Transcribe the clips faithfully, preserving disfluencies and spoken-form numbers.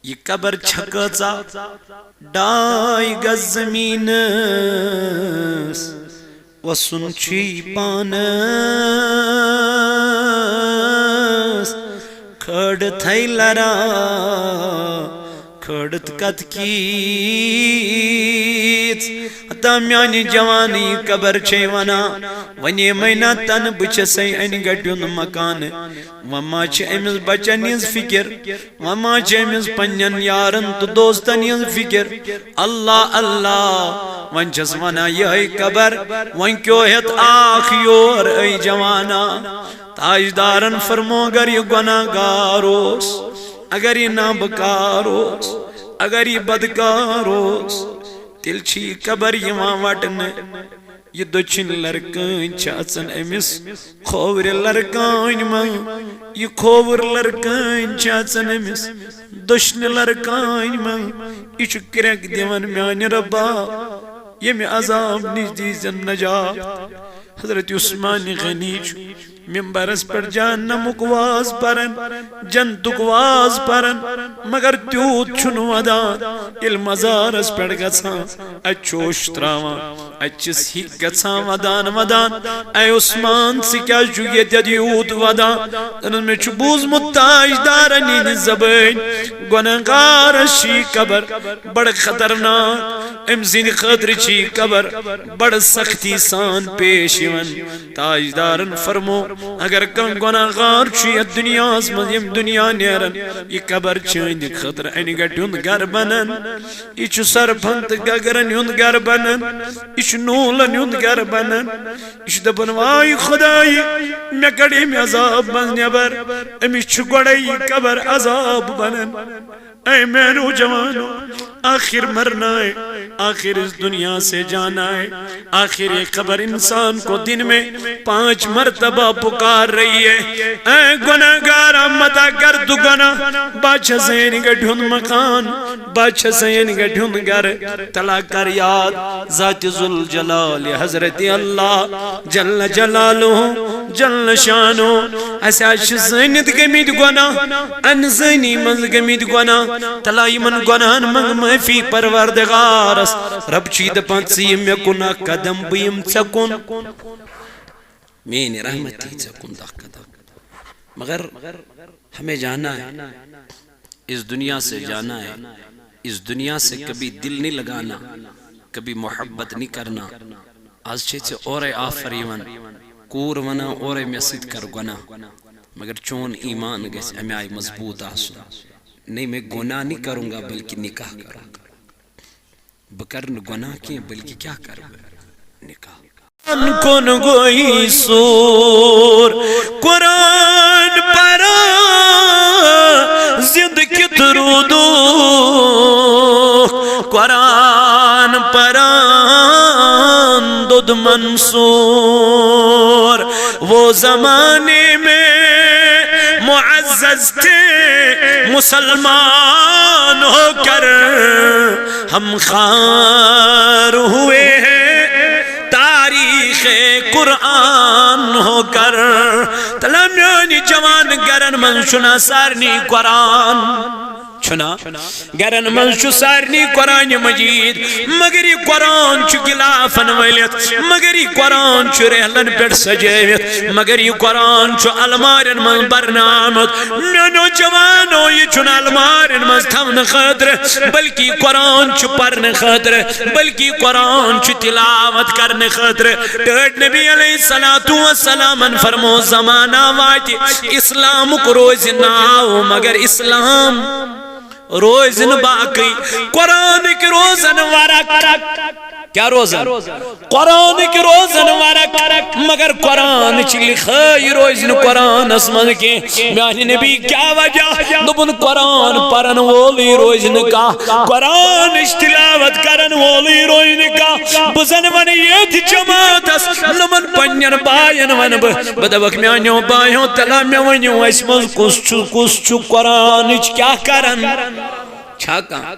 یہِ قبر چھےٚ کۭژاہ؟ ڈاے گز زٔمیٖنَس وَسُن چھُے پانَس، کھٲڑِتھَے لَرا، کھٲڑِتھ کَتھ کیٖژ۔ ہتا میٛانہِ جوانی قبر چھے وَنان، وَنے مَے نہ تَنہٕ بہٕ چھَسَے اَنہِ گَٹہِ ہُنٛد مکانہٕ۔ وۄنۍ ما چھِ أمِس بَچَن ہِنٛز فِکِر؟ وۄنۍ ما چھِ أمِس پننٮ۪ن یارن تہٕ دوستن ہٕنٛز فِکِر؟ اللہ اللہ، وۄنۍ چھَس وَنان یِہوٚے قبر، وۄنۍ کیٛو ہٮ۪تھ آکھ یور اے جوانا؟ تاجدارن فرمو، اگر یہِ گۄناہ گار اوس، اگر یہِ نابکار اوس، اگر یہِ بدکار اوس، تیٚلہِ چھِ یہِ قبر یِوان وَٹنہٕ۔ یہِ دٔچھِنۍ لَرٕ کٲنۍ چھِ اَژان أمِس کھوورِ لَرٕ کٲنۍ منٛز، یہِ کھووُر لَرٕ کٲنۍ چھِ اَژان أمِس دٔچھنہِ لَرٕ کٲنۍ منٛز۔ یہِ چھُ کرٛٮ۪کھ دِوان، میٛانہِ رۄبا، ییٚمہِ عذاب نِش دیٖزٮ۪م نجات۔ حضرت عثمان غنی چھُ ممبرس پٮ۪ٹھ جہنمُک واز پران، جنتُک واز پران، مگر تیوٗت چھُنہٕ ودان۔ ییٚلہِ مزارس پٮ۪ٹھ گژھان، اَتہِ چھُ اوٚش تراوان، اَتہِ چھِس ہِکۍ گژھان ودان ودان۔ اے عثمان، ژٕ کیٛازِ چھُکھ ییٚتٮ۪تھ یوٗت ودان؟ دَپان، مےٚ چھُ بوٗزمُت تاجدارن ہِنٛدِ زبٲنۍ، گۄنہگارس چھِ یہِ قبر بڑٕ خطرناک، أمۍ سٕنٛدِ خٲطرٕ چھِ یہِ قبر بڑٕ سختی سان پیش یِوان۔ تاجدارن فرمو، اگر کانٛہہ گۄناہ گار چھُ یتھ دُنیاہس منٛز، ییٚمہِ دُنیا نیران، یہِ قبر چھِ أہنٛدِ خٲطرٕ انہِ گٹہِ ہُنٛد گرٕ بنان، یہِ چھُ سرپھن تہٕ گگرن ہُنٛد گرٕ بنان، یہِ چھُ نوٗلن ہُنٛد گرٕ بنان۔ یہِ چھُ دپان، واے خدایہِ، مےٚ کڑ ییٚمہِ عذاب منٛز نٮ۪بر، أمِس چھُ گۄڈے یہِ قبر عذاب بنان۔ اے میانو جوانو، آخر مرنا ہے، آخر اس دنیا سے جانا ہے، آخر یہ قبر انسان کو دن میں پانچ مرتبہ پکار رہی ہے۔ اے گناہگار، متا کر تو گناہ، بچہ زین گٹھن مکان، بچہ زین گٹھن گھر، تلا کر یاد ذات ذوالجلال حضرت اللہ جل جلالہ جل شانہ۔ اسہِ حظ چھِ زٲنِتھ گٔمٕتۍ گۄناہ، انزٲنی منٛز گٔمٕتۍ گۄناہ۔ تلا یِمن گۄناہن منٛگ معٲفی پروردگارس۔ رب چھُے دپان، ژٕ یہِ مےٚ کُن اکھ قدم، بہٕ یِم ژےٚ کُن۔ میٲنۍ رحمت یی ژےٚ کُن دہ قدم۔ مگر ہمیں جانا ہے، اس دنیا سے جانا ہے، اس دنیا سے کبھی دل نہیں لگانا، کبھی محبت نہیں کرنا۔ از چھے ژےٚ اورے آفر یِوان، کوٗر ونان اورے مےٚ سۭتۍ کر گۄناہ، مگر چون ایمان گژھِ امہِ آیہِ مضبوٗط آسُن۔ نہیں، میں گناہ نہیں کروں گا، بلکہ نکاح کروں گا۔ بہٕ کرٕ نہٕ گۄناہ کینٛہہ، بلکہِ کیٛاہ کرٕ بہٕ؟ نکاح۔ قرآن کن گوئی سور، قرآن پران زند کت رودو، قرآن پران دود منصور۔ وہ زمانے میں معزز تھے مسلمان ہو کر، ہم خوار ہوئے ہیں تاریخ قرآن ہو کر۔ تلا میٲنۍ جوان، گرن منٛز چھُنا سارنٕے قرآن؟ چھُنا؟ گرن منٛز چھُ سارنٕے قرآن مجید، مگر یہِ قرآن چھُ غلافن ؤلِتھ، مگر یہِ قرآن چھُ رحلن پٮ۪ٹھ سجٲوِتھ، مگر یہِ قرآن چھُ المارٮ۪ن منٛز برنہٕ آمُت۔ میانیو جوانو، یہِ چھُنہٕ المارٮ۪ن منٛز تھاونہٕ خٲطرٕ، بلکہِ یہِ قرآن چھُ پرنہٕ خٲطرٕ، بلکہِ یہِ قرآن چھُ تلاوت کرنہٕ خٲطرٕ۔ ٹٲٹھۍ نبی علیہ الصلوۃ والسلامن فرمو، زمانہ واتہِ، اسلامُک روزِ ناو مگر اسلام روزِ نہٕ باقٕے۔ قرآنٕکۍ روزن ورق۔ کیٛاہ روزن؟ قرآنٕکۍ روزن ورق، مگر قرآنٕچ لکھٲے روزِ نہٕ قرآنس منٛز کینٛہہ۔ میانہِ نبی کیٛاہ وجہ؟ دوٚپُن، قرآن پرن وولٕے روزِ نہٕ کانٛہہ، قرآنٕچ تلاوت کرن وولٕے روزِ نہٕ کانٛہہ۔ بہٕ زن ونہٕ ییٚتھۍ جماعتس، نۄمن پننٮ۪ن باین ونہٕ بہٕ، بہٕ دپکھ، میانیو بایو، تلا مےٚ ؤنِو، اسہِ منٛز کُس چھُ، کُس چھُ قرآنٕچ کیٛاہ کران؟ چھا کانٛہہ؟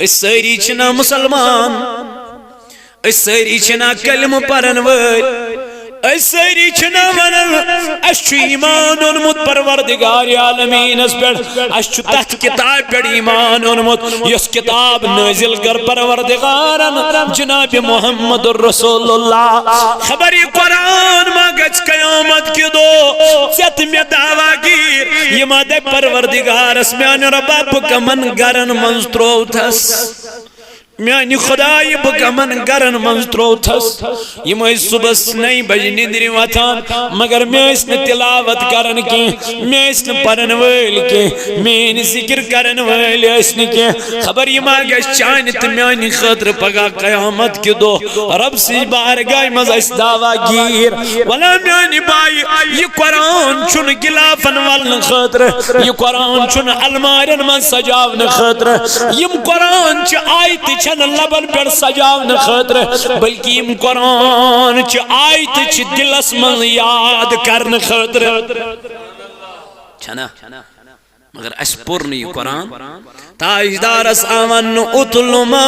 أسۍ سٲری چھِنا مُسلمان؟ أسۍ سٲری چھِنا کلمہٕ پرن وٲلۍ؟ أسۍ سٲری چھِنہ ونان، اَسہِ چھُ ایمان اوٚنمُت پروردگار عالمیٖنس پٮ۪ٹھ، اَسہِ چھُ تتھ کتابہِ پٮ۪ٹھ ایمان اوٚنمُت، یۄس کتاب نٲزِل کٔر پروردگارن جناب محمد رسول اللہ۔ خبر یہِ قرآن ما گژھِ قیامت کہِ دۄہ ژےٚ تہٕ مےٚ دعویٰ گیٖر، یہِ ما دپہِ پروردگارس، میانہِ رۄبا، بہٕ کمن گرن منٛز ترووتھس؟ میانہِ خدایہِ، بہٕ کمن گرن منٛز ترووتھس؟ یِم ٲسۍ صُبحس نَیہِ بجہِ نِندرِ وۄتھان، مگر مےٚ ٲسۍ نہٕ تلاوت کران کینٛہہ، مےٚ ٲسۍ نہٕ پرن وٲلۍ کینٛہہ، میٲنۍ ذکر کرن وٲلۍ ٲسۍ نہٕ کینٛہہ۔ خبر یہِ ما گژھِ چانہِ تہٕ میانہِ خٲطرٕ پگاہ قیامت کہِ دۄہ رۄب سٕنٛزِ بارگاہہِ منٛز اَسہِ دعویٰ گیٖر؟ ولا میانہِ بایہِ، یہِ قرآن چھُنہٕ غلافن والنہٕ خٲطرٕ، یہِ قرآن چھُنہٕ المارٮ۪ن منٛز سجاونہٕ خٲطرٕ، یِم قرآن چہِ آیتہٕ چھَنہٕ لبن پٮ۪ٹھ سجاونہٕ خٲطرٕ، بلکہِ یِم قرآن چہِ آیتہٕ چھِ دِلس منٛز یاد کرنہٕ خٲطرٕ۔ چھَنا؟ مگر اَسہِ پوٚر نہٕ یہِ قرآن۔ تاجدارس آو وننہٕ، "اتل ما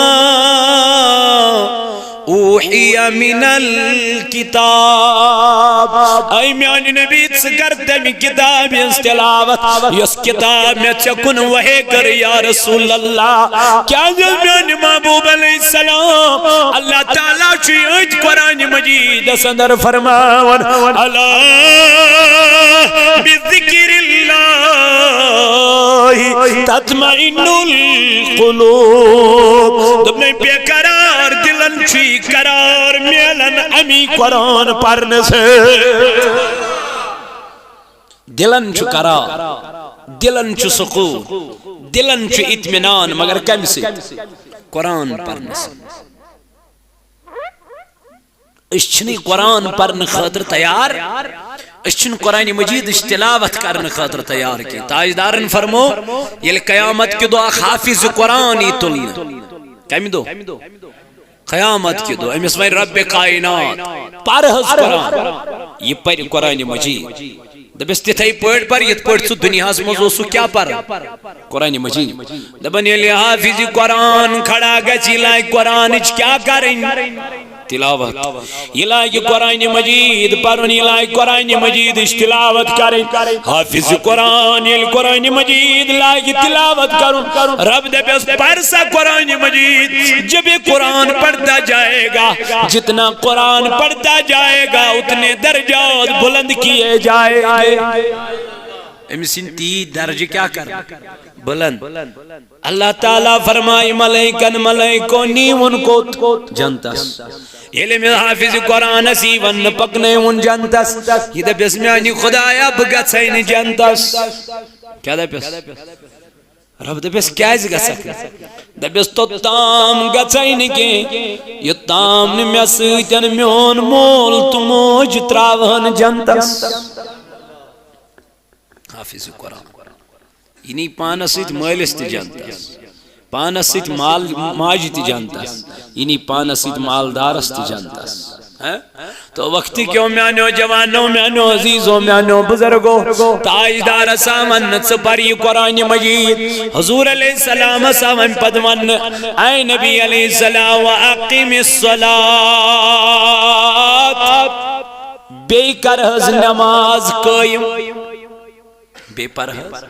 اوحی من الکتاب"۔ اے میانہِ نبی، ژٕ کر تمہِ کتابہِ ہٕنٛز تلاوت، یۄس کتاب مےٚ ژےٚ کُن وحی کٔر، یا رسول اللہ۔ کیازِ میانہِ محبوب علیہ السلام، اللہ تعالیٰ چھُ یہِ أتھۍ قرآن مجیدس اندر فرماوان، "الا بذکر اللہ تطمئن القلوب"۔ دوٚپمَے، بے قرار دِلن چھُ یہِ قرار میلان اَمی قرآن پرنہٕ سۭتۍ۔ دِلن چھُ قرار، دِلن چھُ سکوٗن، دِلن چھُ اطمینان، مگر کَمہِ سۭتۍ؟ قرآن پرنہٕ سۭتۍ۔ أسۍ چھِنہٕ یہِ قرآن پرنہٕ خٲطرٕ تیار، أسۍ چھِنہٕ قرآن مجیدٕچ تلاوت کرنہٕ خٲطرٕ تیار کینٛہہ۔ تاجدارن فرمو، ییٚلہِ قیامت کہِ دۄہ اکھ حافظ قرآن یی تُلنہٕ، کمہِ دۄہ؟ قیامت کہِ دۄہ۔ أمِس وَنہِ رب کائنات، "پر حظ قرآن"، یہِ پرِ قرآن مجید۔ دپس، تِتھے پٲٹھۍ پر، یِتھ پٲٹھۍ ژٕ دُنیاہس منٛز اوسُکھ کیٛاہ پران؟ قرآن مجید۔ دپان، ییٚلہِ حافظ قرآن کھڑا گژھِ، یہِ لاگہِ قرآنٕچ کیٛاہ کرٕنۍ؟ تلاوت۔ یہِ لاگہِ قرآن مجید پرُن، یہِ لاگہِ قرآن مجیدٕچ تلاوت کرٕنۍ۔ حافظ قرآن ییٚلہِ قرآن مجید لاگہِ تلاوت کرُن، رب دپس، پر سا قرآن مجید۔ جب یہ قرآن پڑھتا جائے گا، جتنا قرآن پڑھتا جائے گا، اتنے درجات بلند کیے جائیں گے۔ أمۍ سٕنٛدۍ تیٖتۍ درجہٕ کیٛاہ کرن؟ بلند۔ اللہ تعالیٰ فرمایہِ ملائکن، ملائکو، نیٖوُن کوٚت؟ جنتس۔ ییٚلہِ أمِس حافظ قرآنس یی وننہٕ، پکنٲوُن جنتس، یہِ دپٮ۪س، میانہِ خدایا، بہٕ گژھے نہٕ جنتس۔ کیٛاہ دپٮ۪س؟ رب دپٮ۪س، کیٛازِ گژھکھ نہٕ؟ دپٮ۪س، توٚتام تام گژھے نہٕ کینٛہہ، یوٚتام نہٕ مےٚ سۭتۍ میون مول تہٕ موج تراوہن جنتس۔ حافظ قرآن۔ یہِ نی پانس سۭتۍ مٲلِس تہِ جنتس، پانس سۭتۍ مال، ماجہِ تہِ جنتس، یہِ نی پانس سۭتۍ مالدارس تہِ جنتس۔ ہاں؟ تو وقت کیو میانیو جوانو، میانیو عزیزو، میانیو بزرگو، تاجدار سا ون، ژٕ پر یہِ قرآن مجید۔ حضور علیہ السلام سا ون پد ون، اے نبی علیہ السلام، واقم الصلاۃ، بیٚیہِ کر حظ نماز قٲیِم، بیٚیہِ پر حظ۔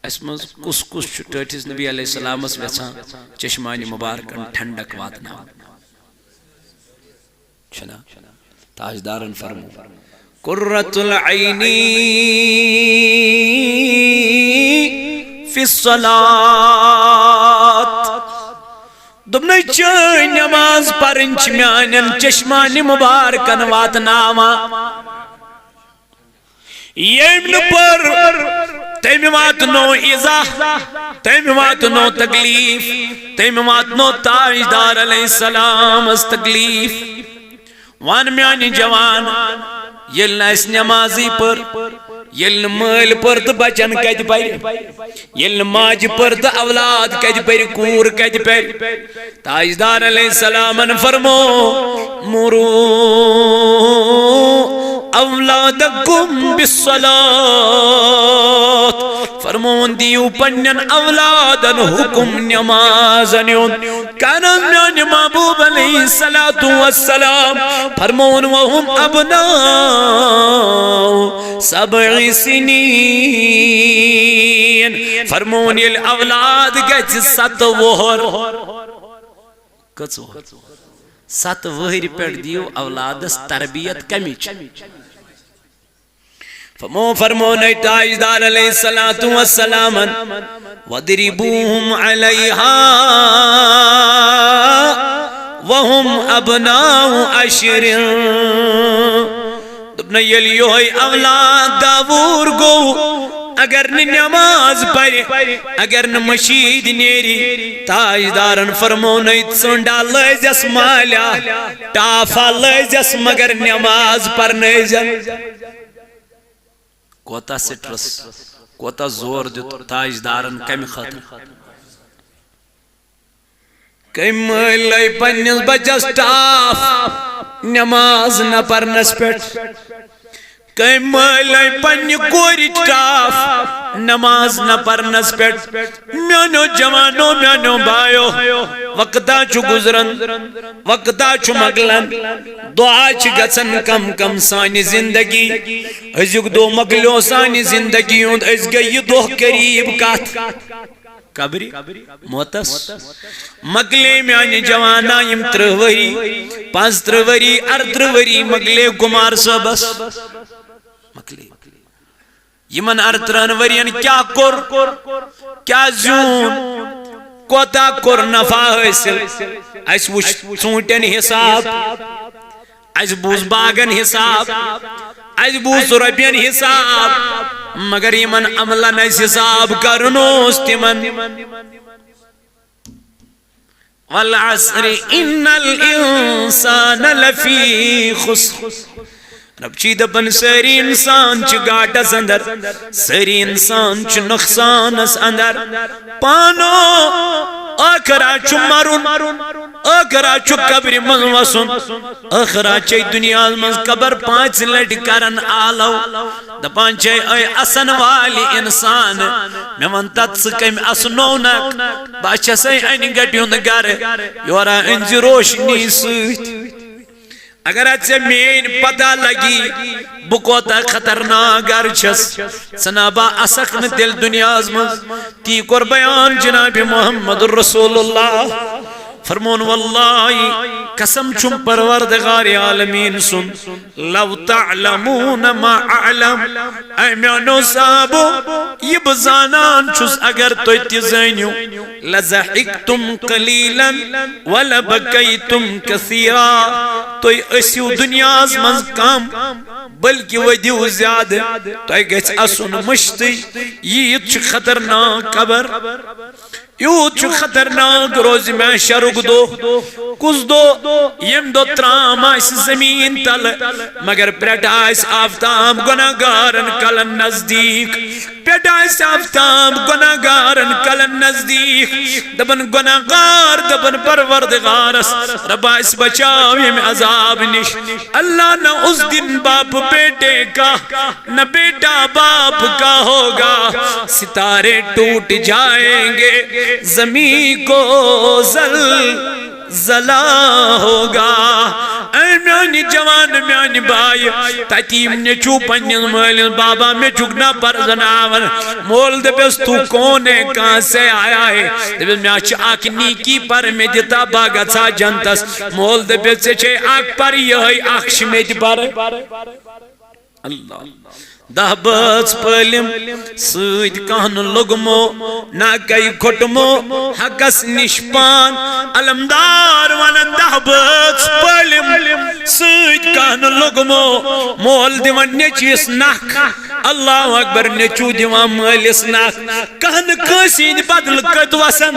اَسہِ منٛز کُس کُس چھُ ٹٲٹھِس نبی علیہ السلامس ویژھان چشمانِ مبارکن ٹھنڈک واتناوُن؟ چھُنہ؟ تاجدارن فرمو، قرۃ العین فی الصلاۃ۔ دوٚپنَے، چٲنۍ نماز پرٕنۍ چھِ میانٮ۪ن چشمانِ مبارکن واتناوان۔ ییٚمۍ نہٕ پٔر، تٔمۍ واتنو ایزا، تٔمۍ واتنو تکلیف، تٔمۍ واتنو تاجدار علیہ السلامس تکلیف۔ وَن میانہِ جوان، ییٚلہِ نہٕ اَسہِ نمازٕے پٔر، ییٚلہِ نہٕ مٲلۍ پٔر تہٕ بچن کتہِ پرِ؟ ییٚلہِ نہٕ ماجہِ پٔر تہٕ اولاد کتہِ پرِ، کوٗر کتہِ پرِ؟ تاجدار علیہ السلامن فرمو، مرو اولادکم بالصلاۃ، فرمون، دیو پننٮ۪ن اولادن حکم نماز نیُن۔ کانس میانہِ محبوب علیہ الصلوۃ والسلام فرمون، وهم ابناء سبع سنین، فرمون ییٚلہِ اولاد گژھِ ستھ وُہر۔ کٔژ وُہر؟ ستھ وُہرِ پٮ۪ٹھ دِیِو اولادس تربیت کمِچ؟ فرمو، فرمو نبی تاجدار علیہ الصلوۃ والسلام، وَاضْرِبُوهُمْ عَلَيْهَا وَهُمْ أَبْنَاءُ عَشْرٍ۔ دوٚپنَے، ییٚلہِ یِہوٚے اولاد داوٗر گوٚو، اگر نہٕ نماز پرِ، اگر نہٕ مشیٖد نیرِ، تاجدارن فرمو نبی، ژٔنٛڈا لٲزٮ۪س مالیا، ٹافا لٲزٮ۪س، مگر نماز پرنٲوزٮ۪ن۔ کوتاہ سٹرس، کوتاہ زور دیُت تاجدارن کمہِ خٲطرٕ؟ کٔمۍ مٲلۍ لٲے پننِس بچس ٹاف نماز نہ پرنس پٮ۪ٹھ؟ کٔمۍ مٲلۍ لٲے پننہِ کورِ ٹاف نماز نہ پرنس پٮ۪ٹھ؟ میانیو جوانو، میانیو بایو، وقتا چھُ گُزران، وقتا چھُ مۄکلان، دعا چھِ گژھان کم کم سانہِ زندگی۔ أزیُک دۄہ مۄکلیو سانہِ زندگی ہُنٛد، أسۍ گٔے یہِ دۄہ قریب کتھ؟ قبرِ موتس۔ مۄکلے میانہِ جوانا یِم ترٕٛہ ؤری، پانٛژترٕٛہ ؤری، ارترٕٛہ ؤری مۄکلے کُمار صٲبس۔ مۄکلے۔ یِمن ارترٕٛہن ؤرین کیٛاہ کوٚر، کیٛاہ زیوٗن، کوتاہ کوٚر نفع حٲصِل؟ اسہِ وُچھ ژوٗنٹٮ۪ن حساب، اسہِ بوٗز باغن حساب، اسہِ بوٗز رۄپین حساب، مگر یِمن عملن اسہِ حساب کرُن اوس تِمن۔ والعصر ان الانسان لفی خسر۔ رب چی دپان، سٲری انسان چھِ گاٹس اندر، سٲری انسان چھِ نقصانس اندر۔ پانو ٲخرا چھُ مرُن، ٲخرا چھُ قبرِ منٛز وسُن، ٲخرا چھے دُنیاہس منٛز قبر پانٛژِ لٹہِ کران آلو۔ دپان چھے، اے اسن والہِ انسان، مےٚ ون تتھ ژٕ کٔمۍ اسنوونکھ؟ بہٕ چھسے انہِ گٹہِ ہُنٛد گرٕ، یورا أنۍ زِ روشنی سۭتۍ۔ اگر ژےٚ میٲنۍ پتہ لگی، بہٕ کوتاہ خطرناک گرٕ چھس، ژٕ نا با اسکھ نہٕ تیٚلہِ دُنیاہس منٛز۔ تی کوٚر بیان جناب محمد رسول اللہ۔ فرمون، واللہ، قسم چھُم پروردگار عالمین سُنٛد، لو تعلمون ما اعلم، اے میانو صحابو، یہِ بہٕ زانان چھُس، اگر تُہۍ تہِ زٲنِو، لضحکتم قلیلا ولبکیتم کثیرا، تُہۍ ٲسِو دُنیاہس منٛز کم، بلکہِ ؤدِو زیادٕ، تۄہہِ گژھِ اسُن مٔشتٕے، یہِ یُتھ چھُ خطرناک قبر۔ یوٗت چھُ خطرناک روزِ محشرُک دۄہ۔ کُس دۄہ؟ ییٚمہِ دۄہ ترام آسہِ زٔمیٖن تلہٕ، مگر پرٛٹھ آسہِ آفتاب گۄناہ گارن کلن نزدیٖک۔ پرٛٹھ آسہِ آفتاب گۄناہ گارن کلن نزدیٖک۔ دپن گۄناہ گار، دپن پروردگارس، رب آسہِ بچاو ییٚمہِ عذاب نِش۔ اللہ نہ اس دن باپ بیٹے کا، نہ بیٹا باپ کا ہوگا، ستارے ٹوٹ جائیں گے، زمین کو زلزلہ ہوگا۔ اے میانہِ جوان، میانہِ بایہِ، تتہِ یِم نیٚچوٗ پننِس مٲلِس، بابا، مےٚ چھُکھ نہ پرزناوان۔ مول دپٮ۪س، تو کون ہے، کہاں سے آیا ہے؟ دپٮ۪س، مےٚ چھِ اکھ نیکی، پر مےٚ دِتا، بہٕ گژھا جنتس۔ مول دپٮ۪س، ژےٚ چھے اکھ پر، یِہوٚے اکھ چھِ مےٚ تہِ پرٕنۍ۔ اللہ۔ دہ بٲژ پٲلِم سۭتۍ کانٛہہ نہٕ لوٚگمو، نہ کَے کھوٚٹمو حقس نِش پان۔ علمدار وَنان، دہ بٲژ پٲلِم سۭتۍ کانٛہہ نہٕ لوٚگمو۔ مول دِوان نیٚچوِس نکھ، اللہ اکبر، نیٚچوٗ دِوان مٲلِس نکھ۔ کانٛہہ نہٕ کٲنٛسہِ ہِنٛدِ بدلہٕ کٔت وَسان۔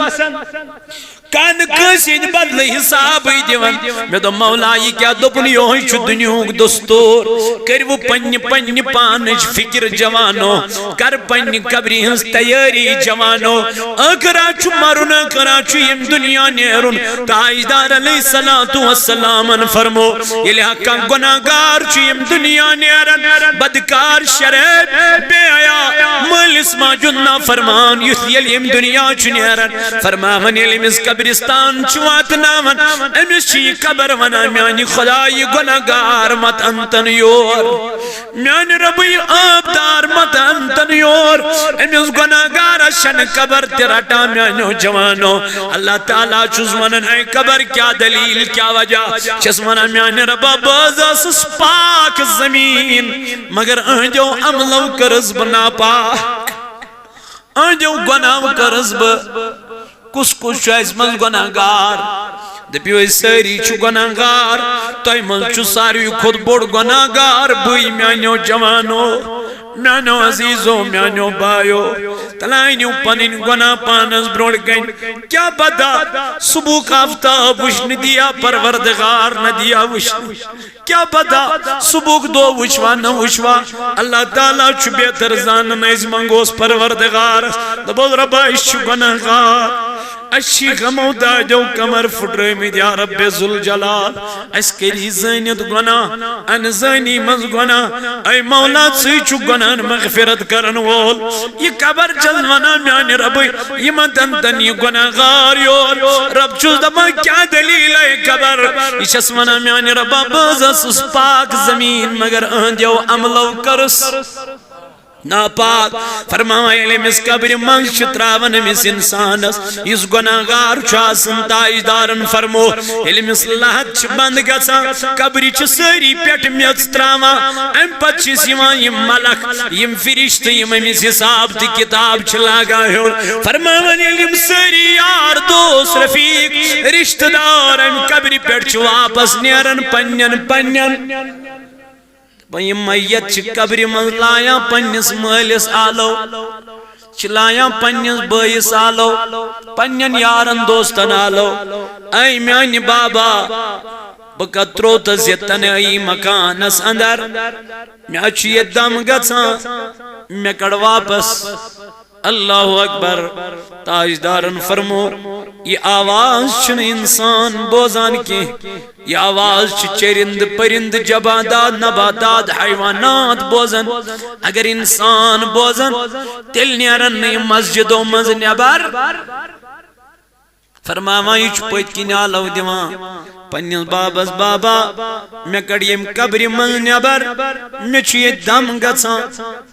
کانٛہہ نہٕ کٲنٛسہِ ہِنٛدِ بدلہٕ حسابٕے دِوان۔ مےٚ دوٚپ، مولا، یہِ کیٛاہ؟ دوٚپُن، یِہوٚے چھُ دُنیہُک دستوٗر۔ کٔرِو پننہِ، پننہِ پانٕچ فِکر جوانو، کر پننہِ قبرِ ہٕنٛز تیٲری جوانو۔ ٲخرا چھُ مرُن، ٲخرا چھُ ییٚمہِ دُنیا نیرُن۔ تاجدار علیہ الصلوۃ والسلامن فرمو، ییٚلہِ حقا گۄناہ گار چھُ ییٚمہِ دُنیا نیران، بدکار، شرٲبۍ، بے حیا، مٲلِس ماجہِ ہُنٛد نافرمان، یُتھ ییٚلہِ ییٚمہِ دُنیا چھُ نیران، فرماوان ییٚلہِ أمِس قبرستان چھُ واتناوان، أمِس چھُ یہِ قبر ونان، میانہِ خدا، یہِ گۄناہ گار مت انتن یور۔ میانہِ رۄبٕے، عٲب دار مت انتن یور۔ أمِس گۄناہ گارس چھنہٕ قبر تہِ رٹان۔ میانیو جوانو، اللہ تعالیٰ چھُس ونان، اے قبر، کیٛاہ دلیل، کیٛاہ وجہ؟ چھَس ونان، میانہِ رۄبا، بہٕ حظ ٲسٕس پاک زمین، مگر أہنٛدیو عملو کٔرٕس بہٕ ناپاک۔ أہنٛدیو گۄناہو کٔرٕس بہٕ۔ کُس کُس چھُ اَسہِ منٛز گۄناہ گار؟ دٔپِو، أسۍ سٲری چھِ گۄناہ گار۔ تۄہہِ منٛز چھُ ساروی کھۄتہٕ بوٚڑ گۄناہ گار بٕے، میٛانیو جوانو، میٛانیو عزیٖزو، میٛانیو بایو۔ تَلہٕ أنِو پَنٕنۍ گۄناہ پانَس برٛونٛٹھ کَنہِ۔ کیٛاہ پَتہ صُبحُک آفتاب وٕچھنہٕ دِیا پَروَردِگار، نہ دِیا وٕچھنہٕ۔ کیٛاہ پتہ صبحُک دۄہ وٕچھوا نہ وٕچھوا، اللہ تعالیٰ چھُ بہتر زانان۔ أسۍ منٛگوس پروردگارس، دپوس، رۄبا، أسۍ چھِ گۄناہ گار، اَسہِ چھِ غمو دادیو کمر پھُٹرٲومٕتۍ، یا رب ذوالجلال، اَسہِ کٔری زٲنِتھ گۄناہ، انزٲنی منٛز گۄناہ۔ اے مولا، ژٕے چھُکھ گۄناہن مغفرت کرن وول۔ یہِ قبر چھَس ونان، میانہِ رۄبٕے، یِمن دنتن یہِ گۄناہ گار یور۔ رۄب چھُس دپان، کیٛاہ دلیل اے قبر؟ یہِ چھَس ونان، میانہِ رۄبا، بہٕ حظ ٲسٕس پاک زمین، مگر أہنٛدیو عملو کٔرٕس ناپاک۔ فرماوان، ییٚلہِ أمِس قبرِ منٛز چھِ ترٛاوان أمِس اِنسانَس، یُس گۄناہ گار چھُ آسان، تاجدارن فرمو، ییٚلہِ أمِس لحد چھِ بنٛد گژھان، قبرِ چھِ سٲری پٮ۪ٹھ میٚژ ترٛاوان۔ اَمہِ پتہٕ چھِس یِوان یِم ملک، یِم فرشتہٕ، یِم أمِس حساب تہٕ کتاب چھِ لاگان ہیوٚن۔ فرماوان، ییٚلہِ یِم سٲری یار دوست، رفیق، رشتہٕ دار اَمہِ قبرِ پٮ۪ٹھ چھِ واپس نیران پننٮ۪ن پننٮ۪ن۔ وۄنۍ یِم میت چھِ قبرِ منٛز لایان پننِس مٲلِس آلو، چھِ لایان پننِس بٲیِس آلو، پننٮ۪ن یارن دوستن آلو۔ اے میانہِ بابا، بہٕ کتھ ترٛووتھس یہِ تنہٲیی مکانس اندر؟ مےٚ چھُ ییٚتہِ دم گژھان، مےٚ کڑ واپس۔ اللہ اکبر۔ تاجدارن فرمو، یہِ آواز چھُنہٕ انسان بوزان کینٛہہ، یہِ آواز چھِ چرندٕ پرندٕ، جمادات نباتات حیوانات بوزان۔ اگر انسان بوزان، تیٚلہِ نیرن نہٕ یِم مسجدو منٛز نٮ۪بر۔ فرماوان، یہِ چھُ پٔتۍ کِنۍ آلو دِوان پننِس بابس، بابا، مےٚ کڑ ییٚمہِ قبرِ منٛز نٮ۪بر، مےٚ چھُ ییٚتہِ دم گژھان۔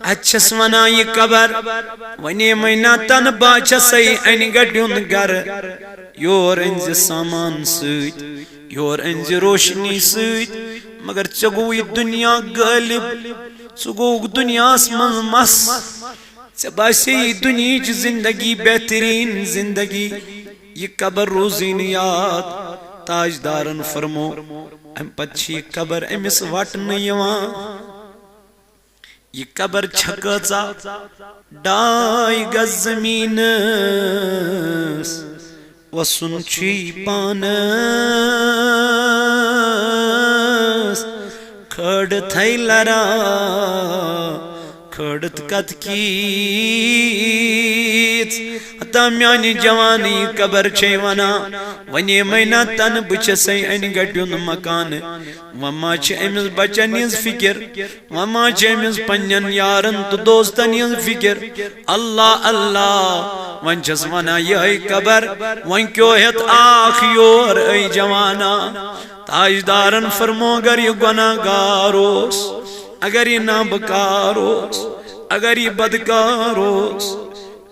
اتہِ چھَس ونان یہِ قبر، ونے مے نہ تنہٕ بہٕ چھَسے انہِ گٹہِ ہُنٛد گرٕ۔ یور أنۍ زِ سامان سۭتۍ، یور أنۍ زِ روشنی سۭتۍ، مگر ژےٚ گوٚو یہِ دُنیا غٲلب، ژٕ گوٚوُکھ دُنیاہس منٛز مس۔ ژےٚ باسے یہِ دُنیہٕچ زندگی بہتریٖن زندگی، یہِ قبر روٗزٕے نہٕ یاد۔ تاجدارن فرمو، امہِ پتہٕ چھِ یہِ قبر أمِس وٹنہٕ یِوان۔ یہِ قبر چھےٚ کۭژاہ؟ ڈاے گز زٔمیٖنس وسُن چھُے پانس، کھٲڑ تھے لرا، کھٲڑ تہٕ کتھ کیژ۔ ہتا میانہِ جوانی قبر چھے ونان، ونے مے نہ تنہٕ بہٕ چھسے انہِ گٹہِ ہُنٛد مکانہٕ۔ وۄنۍ ما چھِ أمِس بچن ہٕنٛز فکر؟ وۄنۍ ما چھِ أمِس پننٮ۪ن یارن تہٕ دوستن ہٕنٛز فکر؟ اللہ اللہ، وۄنۍ چھَس ونان یِہے قبر، وۄنۍ کیو ہٮ۪تھ آکھ یور اے جوانا۔ تاجدارن فرمو، اگر یہِ گۄناہ گار اوس، اگر یہِ نابکار اوس، اگر یہِ بدکار اوس،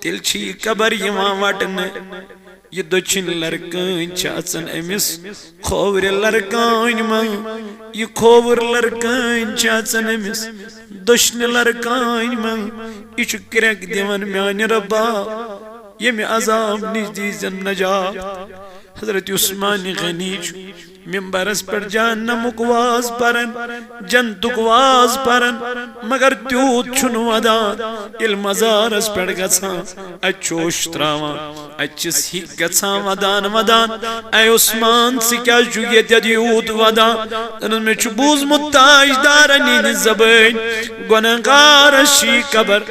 تیٚلہِ چھِ یہِ قبر یِوان وٹنہٕ۔ یہِ دٔچھِنۍ لرکٲنۍ چھِ اژان أمِس کھوورِ لرکٲنۍ منٛز، یہِ کھووُر لرکٲنۍ چھِ اژان أمِس دٔچھنہِ لرکٲنۍ منٛز۔ یہِ چھُ کرٛٮ۪کھ دِوان، میانہِ رۄبا، ییٚمہِ عذاب نِش دیٖزٮ۪م نجات۔ حضرت عثمان غنی چھُ ممبرس پٮ۪ٹھ جہنمُک واز پران، جنتُک واز پران، مگر تیوٗت چھُنہٕ ودان۔ ییٚلہِ مزارس پٮ۪ٹھ گژھان، اتہِ چھُ اوٚش تراوان، اتہِ چھِس ہِکۍ گژھان ودان ودان۔ اے عثمان، ژٕ کیازِ چھُکھ ییٚتٮ۪تھ یوٗت ودان؟ دپان، مےٚ چھُ بوٗزمُت تاجدارن ہٕنٛدِ زبٲنۍ، گۄنہگارس چھِ یہِ قبر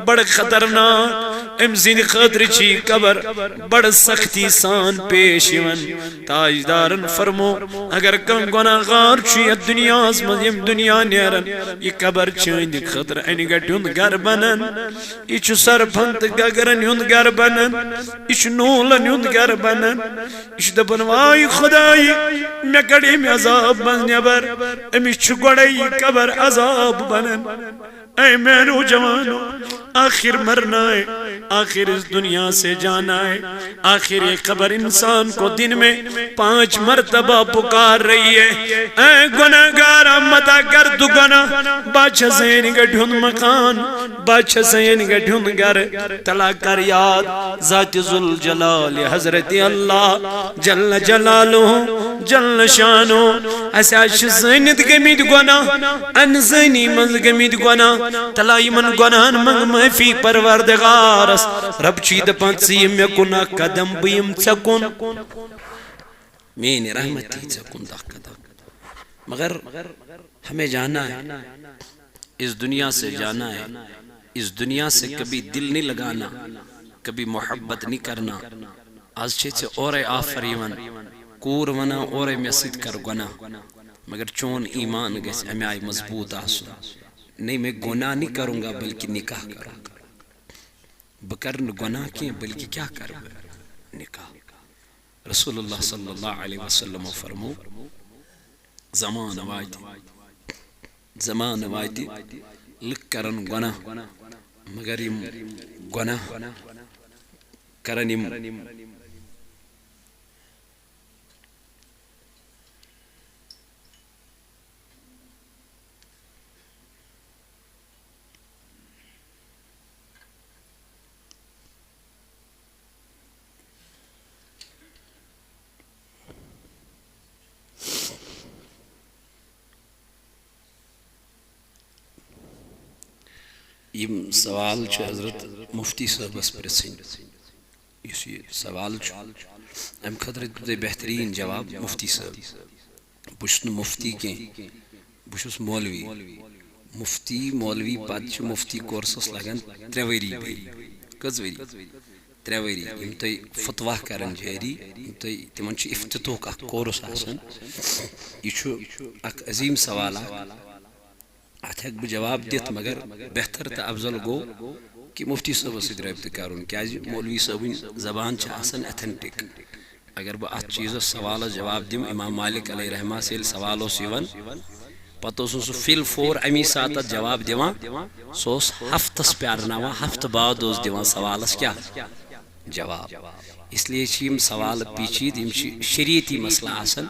بڑٕ خطرناک، أمۍ سٕنٛدِ خٲطرٕ چھِ یہِ قبر بڑٕ سختی سان پیش یِوان۔ تاجدارن فرمو، اگر کانٛہہ گۄناہ گار چھُ یتھ دُنیاہس منٛز، ییٚمہِ دُنیا نیران، یہِ قبر چھِ أہنٛدِ خٲطرٕ انہِ گٹہِ ہُنٛد گرٕ بنان۔ یہِ چھُ سرپھن تہٕ گگرن ہُنٛد گرٕ بنان۔ یہِ چھُ نوٗلن ہُنٛد گرٕ بنان۔ یہِ چھُ دپان، واے خدایہِ، مےٚ کڑ ییٚمہِ عذاب منٛز نٮ۪بر۔ أمِس چھُ گۄڈے یہِ قبر عذاب بنان۔ اے میانو جوانو، آخر مرنا ہے، آخر اس دنیا سے جانا ہے، آخر یہ قبر انسان کو دن میں پانچ مرتبہ پکار رہی ہے۔ اے گناہگار، متا کر تو گناہ، بچہ زین گڈھن مکان، بچہ زین گڈھن گھر، تلا کر یاد ذات ذوالجلال حضرت اللہ جل جلالہ جل شانہ۔ اسہِ حظ چھِ زٲنِتھ گٔمٕتۍ گۄناہ، انزٲنی منٛز گٔمٕتۍ گۄناہ۔ تلا یِمن گۄناہن منٛگ معٲفی پروردگارس۔ رب چھُے دپان، ژٕ یہِ مےٚ کُن اکھ قدم، بہٕ یِم ژےٚ کُن۔ میٲنۍ رحمت یی ژےٚ کُن دہ قدم۔ مگر ہمیں جانا ہے، اس دنیا سے جانا ہے، اس دنیا سے کبھی دل نہیں لگانا، کبھی محبت نہیں کرنا۔ از چھے ژےٚ اورے آفر یِوان، کوٗر ونان اورے مےٚ سۭتۍ کر گۄناہ، مگر چون ایمان گژھِ امہِ آیہِ مضبوٗط آسُن۔ نہیں، میں گناہ نہیں کروں گا، بلکہ نکاح کروں گا۔ بہٕ کرٕ نہٕ گۄناہ کینٛہہ، بلکہِ کیٛاہ کرٕ بہٕ؟ نکاح۔ رسول اللہ صلی اللہ علیہ وسلم فرمو، زمانہٕ واتہِ، زمانہٕ واتہِ، لُکھ کرن گۄناہ، مگر یِم گۄناہ کرن یِم یِم سوال چھِ حضرت مفتی صٲبس پرٛژھٕنۍ۔ یُس یہِ سوال چھُ، اَمہِ خٲطرٕ دیُت تۄہہِ بہتریٖن جواب مفتی صٲب۔ بہٕ چھُس نہٕ مفتی کینٛہہ، بہٕ چھُس مولوی۔ مفتی، مولوی پتہٕ چھِ مفتی کورسس لگان ترٛےٚ ؤری بیٚیہِ۔ کٔژ ؤری؟ ترٛےٚ ؤری۔ یِم تۄہہِ فتوا کرن جٲری، یِم تۄہہِ، تِمن چھُ افتتاحُک اکھ کورس آسان۔ یہِ چھُ اکھ عظیٖم سوال اکھ۔ اتھ ہیٚکہٕ بہٕ جواب دِتھ، مگر بہتر تہٕ افضل گوٚو کہِ مفتی صٲبس سۭتۍ رٲبطہٕ کرُن، کیازِ مولوی صٲبٕنۍ زبان چھِ آسان authentic۔ اگر بہٕ اتھ چیٖزس، سوالس جواب دِمہٕ، امام مالک علیہ رحمہ ییٚلہِ سوال اوس یِوان، پتہٕ اوس نہٕ سُہ فِل فور امی ساتہٕ اتھ جواب دِوان، سُہ اوس ہفتس پیارناوان، ہفتہٕ بعد اوس دِوان سوالس کیٛاہ جواب۔ اس لیے چھِ یِم سوال پیچیدٕ، یِم چھِ شریعتی مسلہٕ آسان،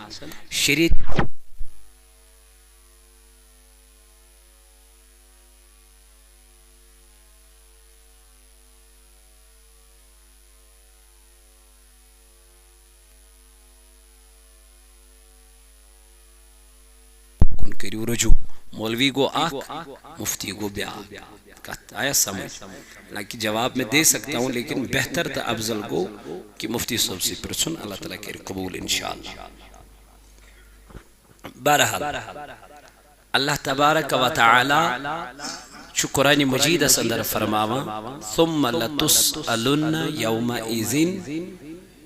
شریعت کُن کٔرِو رجوع۔ مولوی گوٚو اکھ، مفتی گوٚو بیٛاکھ۔ کتھ آیا سمجھ؟ حالانکہ جواب میں دے سکتا ہوں، لیکن بہتر تہٕ افضل گوٚو کہ مفتی صٲب سۭتۍ پرٛژھُن۔ اللہ تعالیٰ کرِ قبول انشاءاللہ۔ بہرحال، اللہ تبارک و تعالیٰ چھُ قرآن مجیدس اندر فرماوان، "ثم لتسألن يومئذ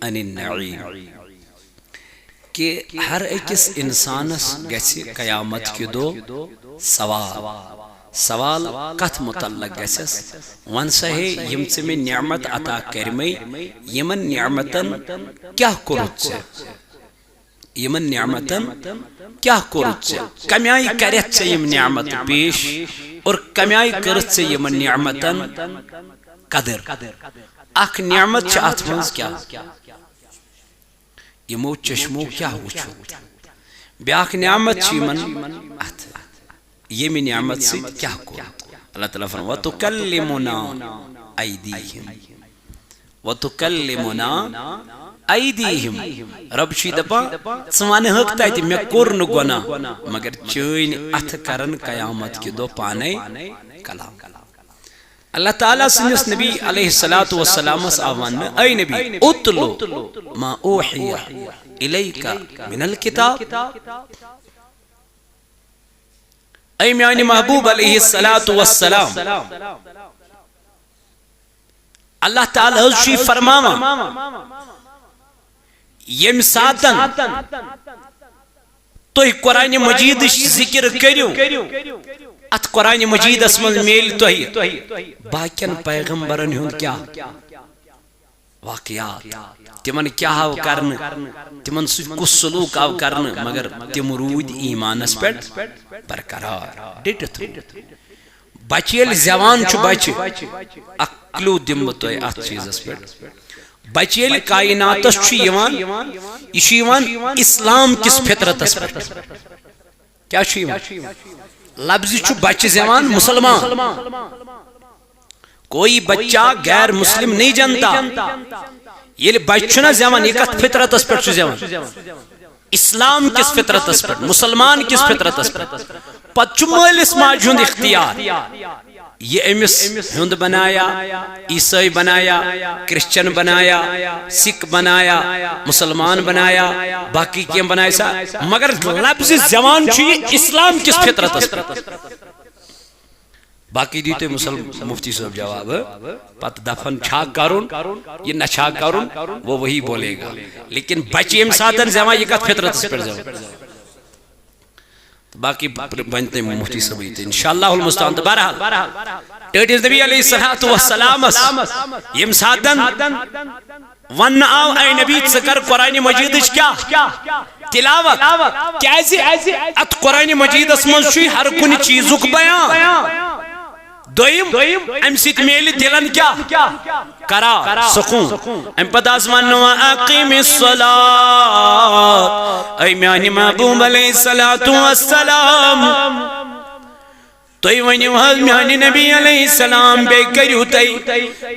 عن النعيم"، کہ ہر أکِس انسانس گژھِ قیامت کہِ دۄہ سوال۔ سوال کتھ متعلق گژھس؟ ون سا ہے، یِم ژےٚ مےٚ نعمت عطا کرمے، یِمن نعمتن کیٛاہ کوٚرُتھ ژےٚ؟ یِمن نعمتن کیٛاہ کوٚرُتھ ژےٚ؟ کمہِ آیہِ کرٮ۪تھ ژےٚ یِم نعمت پیش اور کمہِ آیہِ کٔرٕتھ ژےٚ یِمن نعمتن قدر؟ اکھ نعمت چھِ اتھ منٛز کیٛاہ؟ یِمو چشمو کیٛاہ وُچھُتھ؟ بیٛاکھ نعمت چھِ یِمن اتھ، ییٚمہِ نعمت سۭتۍ کیٛاہ کوٚر؟ اللہ تعالیٰ فرماوان، "وتکلمنا ایدیہم"۔ وتکلمنا ایدیہم۔ رب چھُے دپان، ژٕ ونہٕ ہکھ تتہِ، مےٚ کوٚر نہٕ گۄناہ، مگر چٲنۍ اتھٕ کرن قیامت کہِ دۄہ پانے کلام۔ اللہ تعالیٰ سٕنٛدِس نبی علیہ الصلوۃ والسلامس آو وننہٕ، "اے نبی، اتل ما اوحی الیک من الکتاب"۔ اے میانہِ محبوب علیہ الصلوۃ والسلام، اللہ تعالیٰ حظ چھُے فرماوان، ییٚمہِ ساتن تُہۍ قرآن مجیدٕچ ذِکِر کٔرِو، اتھ قرآن مجیدس منٛز میلہِ تۄہہِ باقین پیغمبرن ہُنٛد کیٛاہ واقعات، تِمن کیٛاہ آو کرنہٕ، تِمن سۭتۍ کُس سلوک آو کرنہٕ، مگر تِم روٗدۍ ایٖمانس پٮ۪ٹھ برقرار، ڈٔٹِتھ روٗدۍ۔ بچہِ ییٚلہِ زٮ۪وان چھُ بچہِ، اکھ clue دِمہٕ بہٕ تۄہہِ اتھ چیٖزس پٮ۪ٹھ۔ بچہِ ییٚلہِ کائناتس چھُ یِوان، یہِ چھُ یِوان اسلام کِس فطرتس پٮ۪ٹھ۔ کیٛاہ چھُ یِوان؟ لفظ چھُ بچہِ زٮ۪وان مسلمان۔ کوئی بچہ غیر مسلم نہیں جنتا۔ ییٚلہِ بچہِ چھُنہ زٮ۪وان، یہِ کتھ فطرتس پٮ۪ٹھ چھُ زٮ۪وان؟ اسلام کِس فطرتس پٮ۪ٹھ، مسلمان کِس فطرتس پٮ۪ٹھ۔ پتہٕ چھُ مٲلِس ماجہِ ہُنٛد اختیار۔ یہِ أمِس ہیوٚنٛد بنایا، عیسٲے بنایا، کرسچن بنایا، سکھ بنایا، مسلمان بنایا، باقی کینٛہہ بنایا سا، مگر لفظ زٮ۪وان چھُ یہِ اسلام کِس فطرتس پٮ۪ٹھ۔ باقی دِیِو تُہۍ مسلم مفتی صٲب جواب، پتہٕ دفن چھا کرُن، یہِ نہ چھا کرُن، وہ وہی بولے گا۔ لیکن بچہِ ییٚمہِ ساتن زٮ۪وان، یہِ کتھ فطرتس پٮ۪ٹھ زٮ۪وان؟ تہٕ باقی بنہِ تٔمۍ مفتی صٲبٕے تہٕ انشاءاللہ المستعان۔ تہٕ بہرحال، ٹٲٹھِس نبی علیہ الصلوۃ والسلامس ییٚمہِ ساتن وننہٕ آو، "اے نبی، ژٕ کر قرآن مجیدٕچ کیٛاہ تلاوت؟" کیازِ؟ اتھ قرآن مجیدس منٛز چھُے ہر کُنہِ چیٖزُک بیان۔ دوٚیِم، امہِ سۭتۍ میلہِ دِلن کیٛاہ؟ قرار، سکوٗن۔ امہِ پتہٕ آس وننہٕ، "اقیم الصلاۃ"، اے میانہِ محبوب علیہ الصلوۃ والسلام، تُہۍ ؤنِو حظ میانہِ نبی علیہ السلام، بیٚیہِ کٔرِو تُہۍ،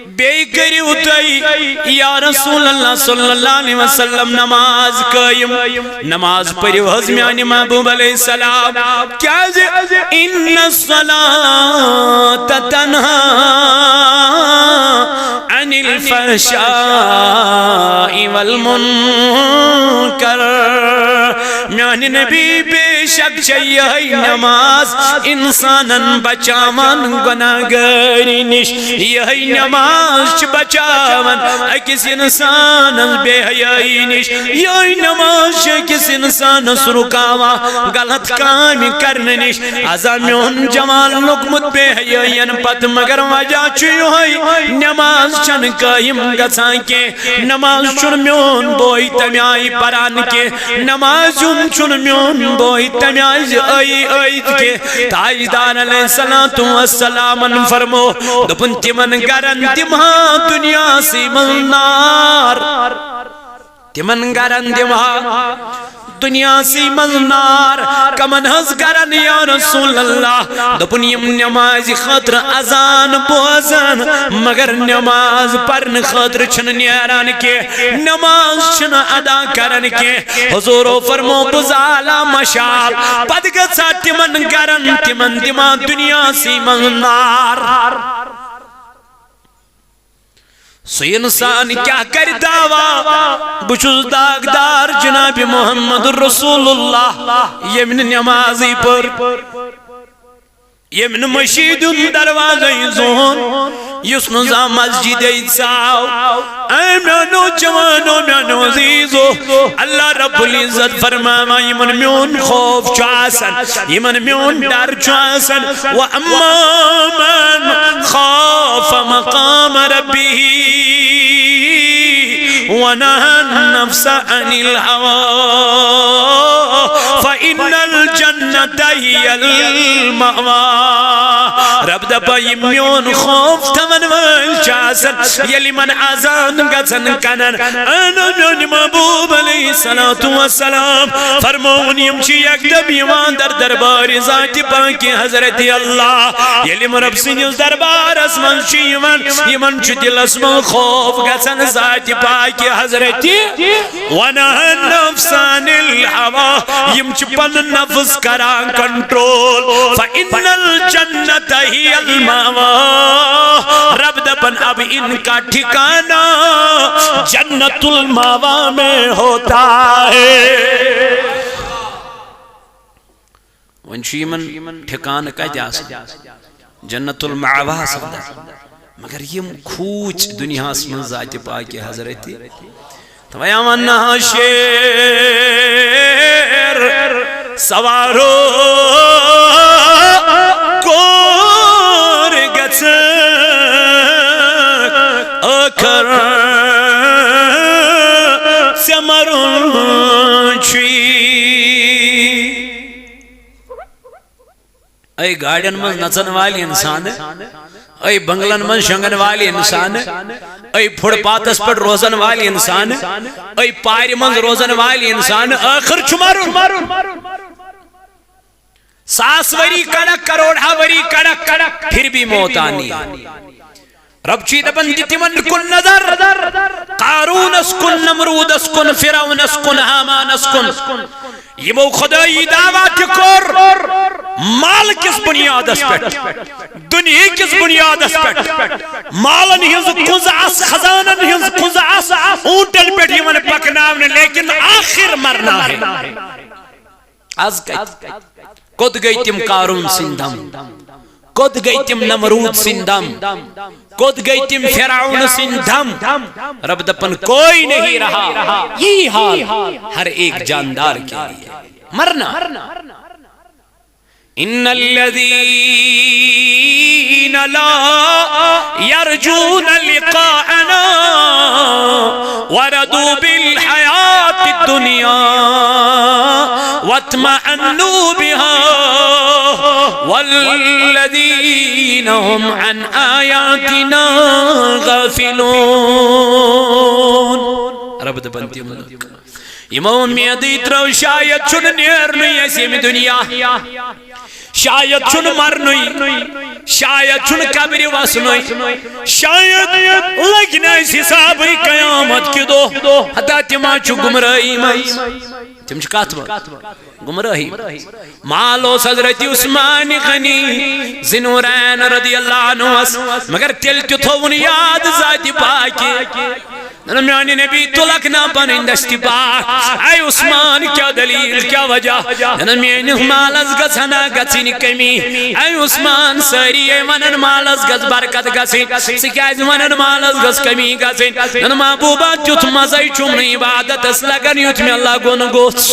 بیٚیہِ کٔرِو تُہۍ یا رسول اللہ صلی اللہ علیہ وسلم نماز قٲیِم، نماز پٔرِو حظ میانہِ محبوب علیہ السلام، کیازِ ان الصلاۃ تنہا عن الفحشاء والمنکر۔ میانہِ نبی، بے شک چھے یہے نماز انسانن بچاوان گناہگٲری نِش۔ یہے نماز چھِ بچاوان أکِس انسانس بے حیٲیی نِش۔ یہے نماز چھِ أکِس انسانس رُکاوان غلط کامہِ کرنہٕ نِش۔ ازا میون جوان لوٚگمُت بے حیٲیین پتہٕ، مگر وجہ چھُ یِہوٚے، نماز چھنہٕ قٲیِم گژھان کینٛہہ۔ نماز چھُنہٕ میون بوے تمہِ آیہِ پران کینٛہہ۔ نماز ہُنٛد چھُنہٕ میون بوے تمہِ آیہِ ٲیی ٲیِتھ کینٛہہ۔ تاجدار علیہ الصلوۃ والسلامن فرمو، دوٚپُن، تِمن گرن دِمہٕ ہا دُنیاہسٕے منٛز نار۔ تِمن گرن دِمہٕ ہا دُنیاہسٕے منٛز نار۔ کمن ہٕنٛز گرن یا رسول اللہ؟ دوٚپُن، یِم نمازِ خٲطرٕ اذان بوزن، مگر نماز پرنہٕ خٲطرٕ چھِنہٕ نیران کینٛہہ، نماز چھِنہٕ ادا کران کینٛہہ۔ حضورو فرمو، بہٕ زالہٕ ہا مشال، پتہٕ گژھٕ ہا تِمن گرن، تِمن دِمہٕ ہا دُنیاہسٕے منٛز نار۔ سُہ انسان کیٛاہ کرِ دعویٰ، بہٕ چھُس داغدار جناب محمد رسول اللہ، ییٚمۍ نہٕ نمازٕے پٔر، ییٚمۍ نہٕ مشیٖد ہُنٛد دروازَے زون، یُس نہٕ زانٛہہ مسجدے ژاو۔ اے میانیو جوانو، میانیو عزیزو، اللہ رب العزت فرماوان، یِمن میون خوف چھُ آسان، یِمن میون ڈر چھُ آسان۔ وَأَمَّا مَنْ خَافَ مَقَامَ رَبِّهِ وَنَهَى النَّفْسَ عَنِ الْهَوَى فَإِنَّ الْجَنَّةَ هِيَ الْمَأْوَى۔ رب دپان، یِم میون خوف تھاون وٲلۍ چھِ آسان، ییٚلہِ یِمن اذان گژھن کنن، اہن میون محبوب علیہ الصلوۃ والسلام فرمووُن، یِم چھِ یکدم یِوان در دربار ذات پاک حضرت اللہ۔ ییٚلہِ یِم رب سٕنٛدِس دربارس منٛز چھِ یِوان، یِمن چھُ دِلس منٛز خوف گژھان ذات پاک حضرت۔ وَنَهَى النَّفْسَ عَنِ الْهَوَى، یِم چھِ پنُن نفس کران کنٹرول۔ فَإِنَّ الْجَنَّةَ هِيَ الْمَأْوَى، رب دپان، اب ان کا ٹھکانہ جنت المأویٰ میں ہوتا ہے۔ وۄنۍ چھُ یِمن ٹھکانہٕ کتہِ آسان؟ جنت المأویٰ سپدان۔ مگر یِم کھوٗژ دُنیاہس منٛز ذاتِ پاکہِ حضرت، توے ونہا شیر سوارو کور گژھ ٲخر ژےٚ مرُن چھُے۔ اے گاڑٮ۪ن منٛز نژن والہِ انسان، اے بنگلن منٛز شۄنگن والہِ انسان، اے فٹ پاتھس پٮ۪ٹھ روزن والہِ انسان، اے پارِ منٛز روزن والہِ انسان، ٲخر چھُ مرُن۔ ساس ؤری کڑکھ، کروڑہ ؤری کڑکھ، پھر بھی موت آنی۔ رب چھُ دپان، دِ تِمن کُن نظر، قارونس کُن، نمرودس کُن، فرعونس کُن، ہامانس کُن۔ یِمو خدٲیی دعویٰ تہِ کوٚر مال کِس بُنیادس پٮ۪ٹھ، دُنیہٕ کِس بُنیادس پٮ۪ٹھ۔ مالن ہٕنٛز کُنٛز آس، خزانن ہٕنٛز کُنٛز آس، اوٗنٹن پٮ۪ٹھ یِوان پکناونہٕ، لیکن آخر مرنا ہے۔ از کتہِ؟ کوٚت گٔے تِم قارون سٕنٛدۍ دم؟ کوٚت گٔے تِم نمرود سٕنٛدۍ دم؟ کوٚت گٔے تِم فرعون سٕنٛدۍ دم؟ رب دپان، کوئی نہیں رہا۔ یہی حال ہر ایک جاندار کے لیے۔ مرنا۔ ان الذين لا يرجون لقاءنا ورضوا بالحياة الدنيا واطمأنوا بها والذين هم عن آياتنا غافلون۔ رب دپان، تِم لُکھ یِمو اُمیدٕے ترٲو، شاید چھُنہٕ نیرنُے اَسہِ ییٚمہِ دُنیا، شاید چھُنہٕ مرنُے، شاید چھُنہٕ قبرِ وسنُے، شاید لگہِ نہٕ اَسہِ حسابٕے قیامت کہِ دۄہ۔ ہتا تِم ہا چھِ گمرٲہی منٛز۔ تِم چھِ کتھ منٛز؟ گمرٲہی۔ مال اوس حضرت عثمان غنی ذی نورین رضی اللہ عنہس، مگر تیٚلہِ تہِ تھووُن یاد ذاتِ پاکہِ۔ نہ میانہِ نبی تُلکھ نا پنٕنۍ دستِ پاک۔ اے عثمان، کیا دلیل، کیا وجہ؟ نہ میٲنِس مالس گژھِ ہنا گژھٕنۍ کمی۔ اے عثمان، سٲری اے ونان مالس گژھِ برکت گژھٕنۍ، ژٕ کیازِ ونان مالس گژھِ کمی گژھٕنۍ؟ نہ محبوبہ، تیُتھ مزے چھُم نہٕ عبادتس لگان یُتھ مےٚ لگُن گوٚژھ۔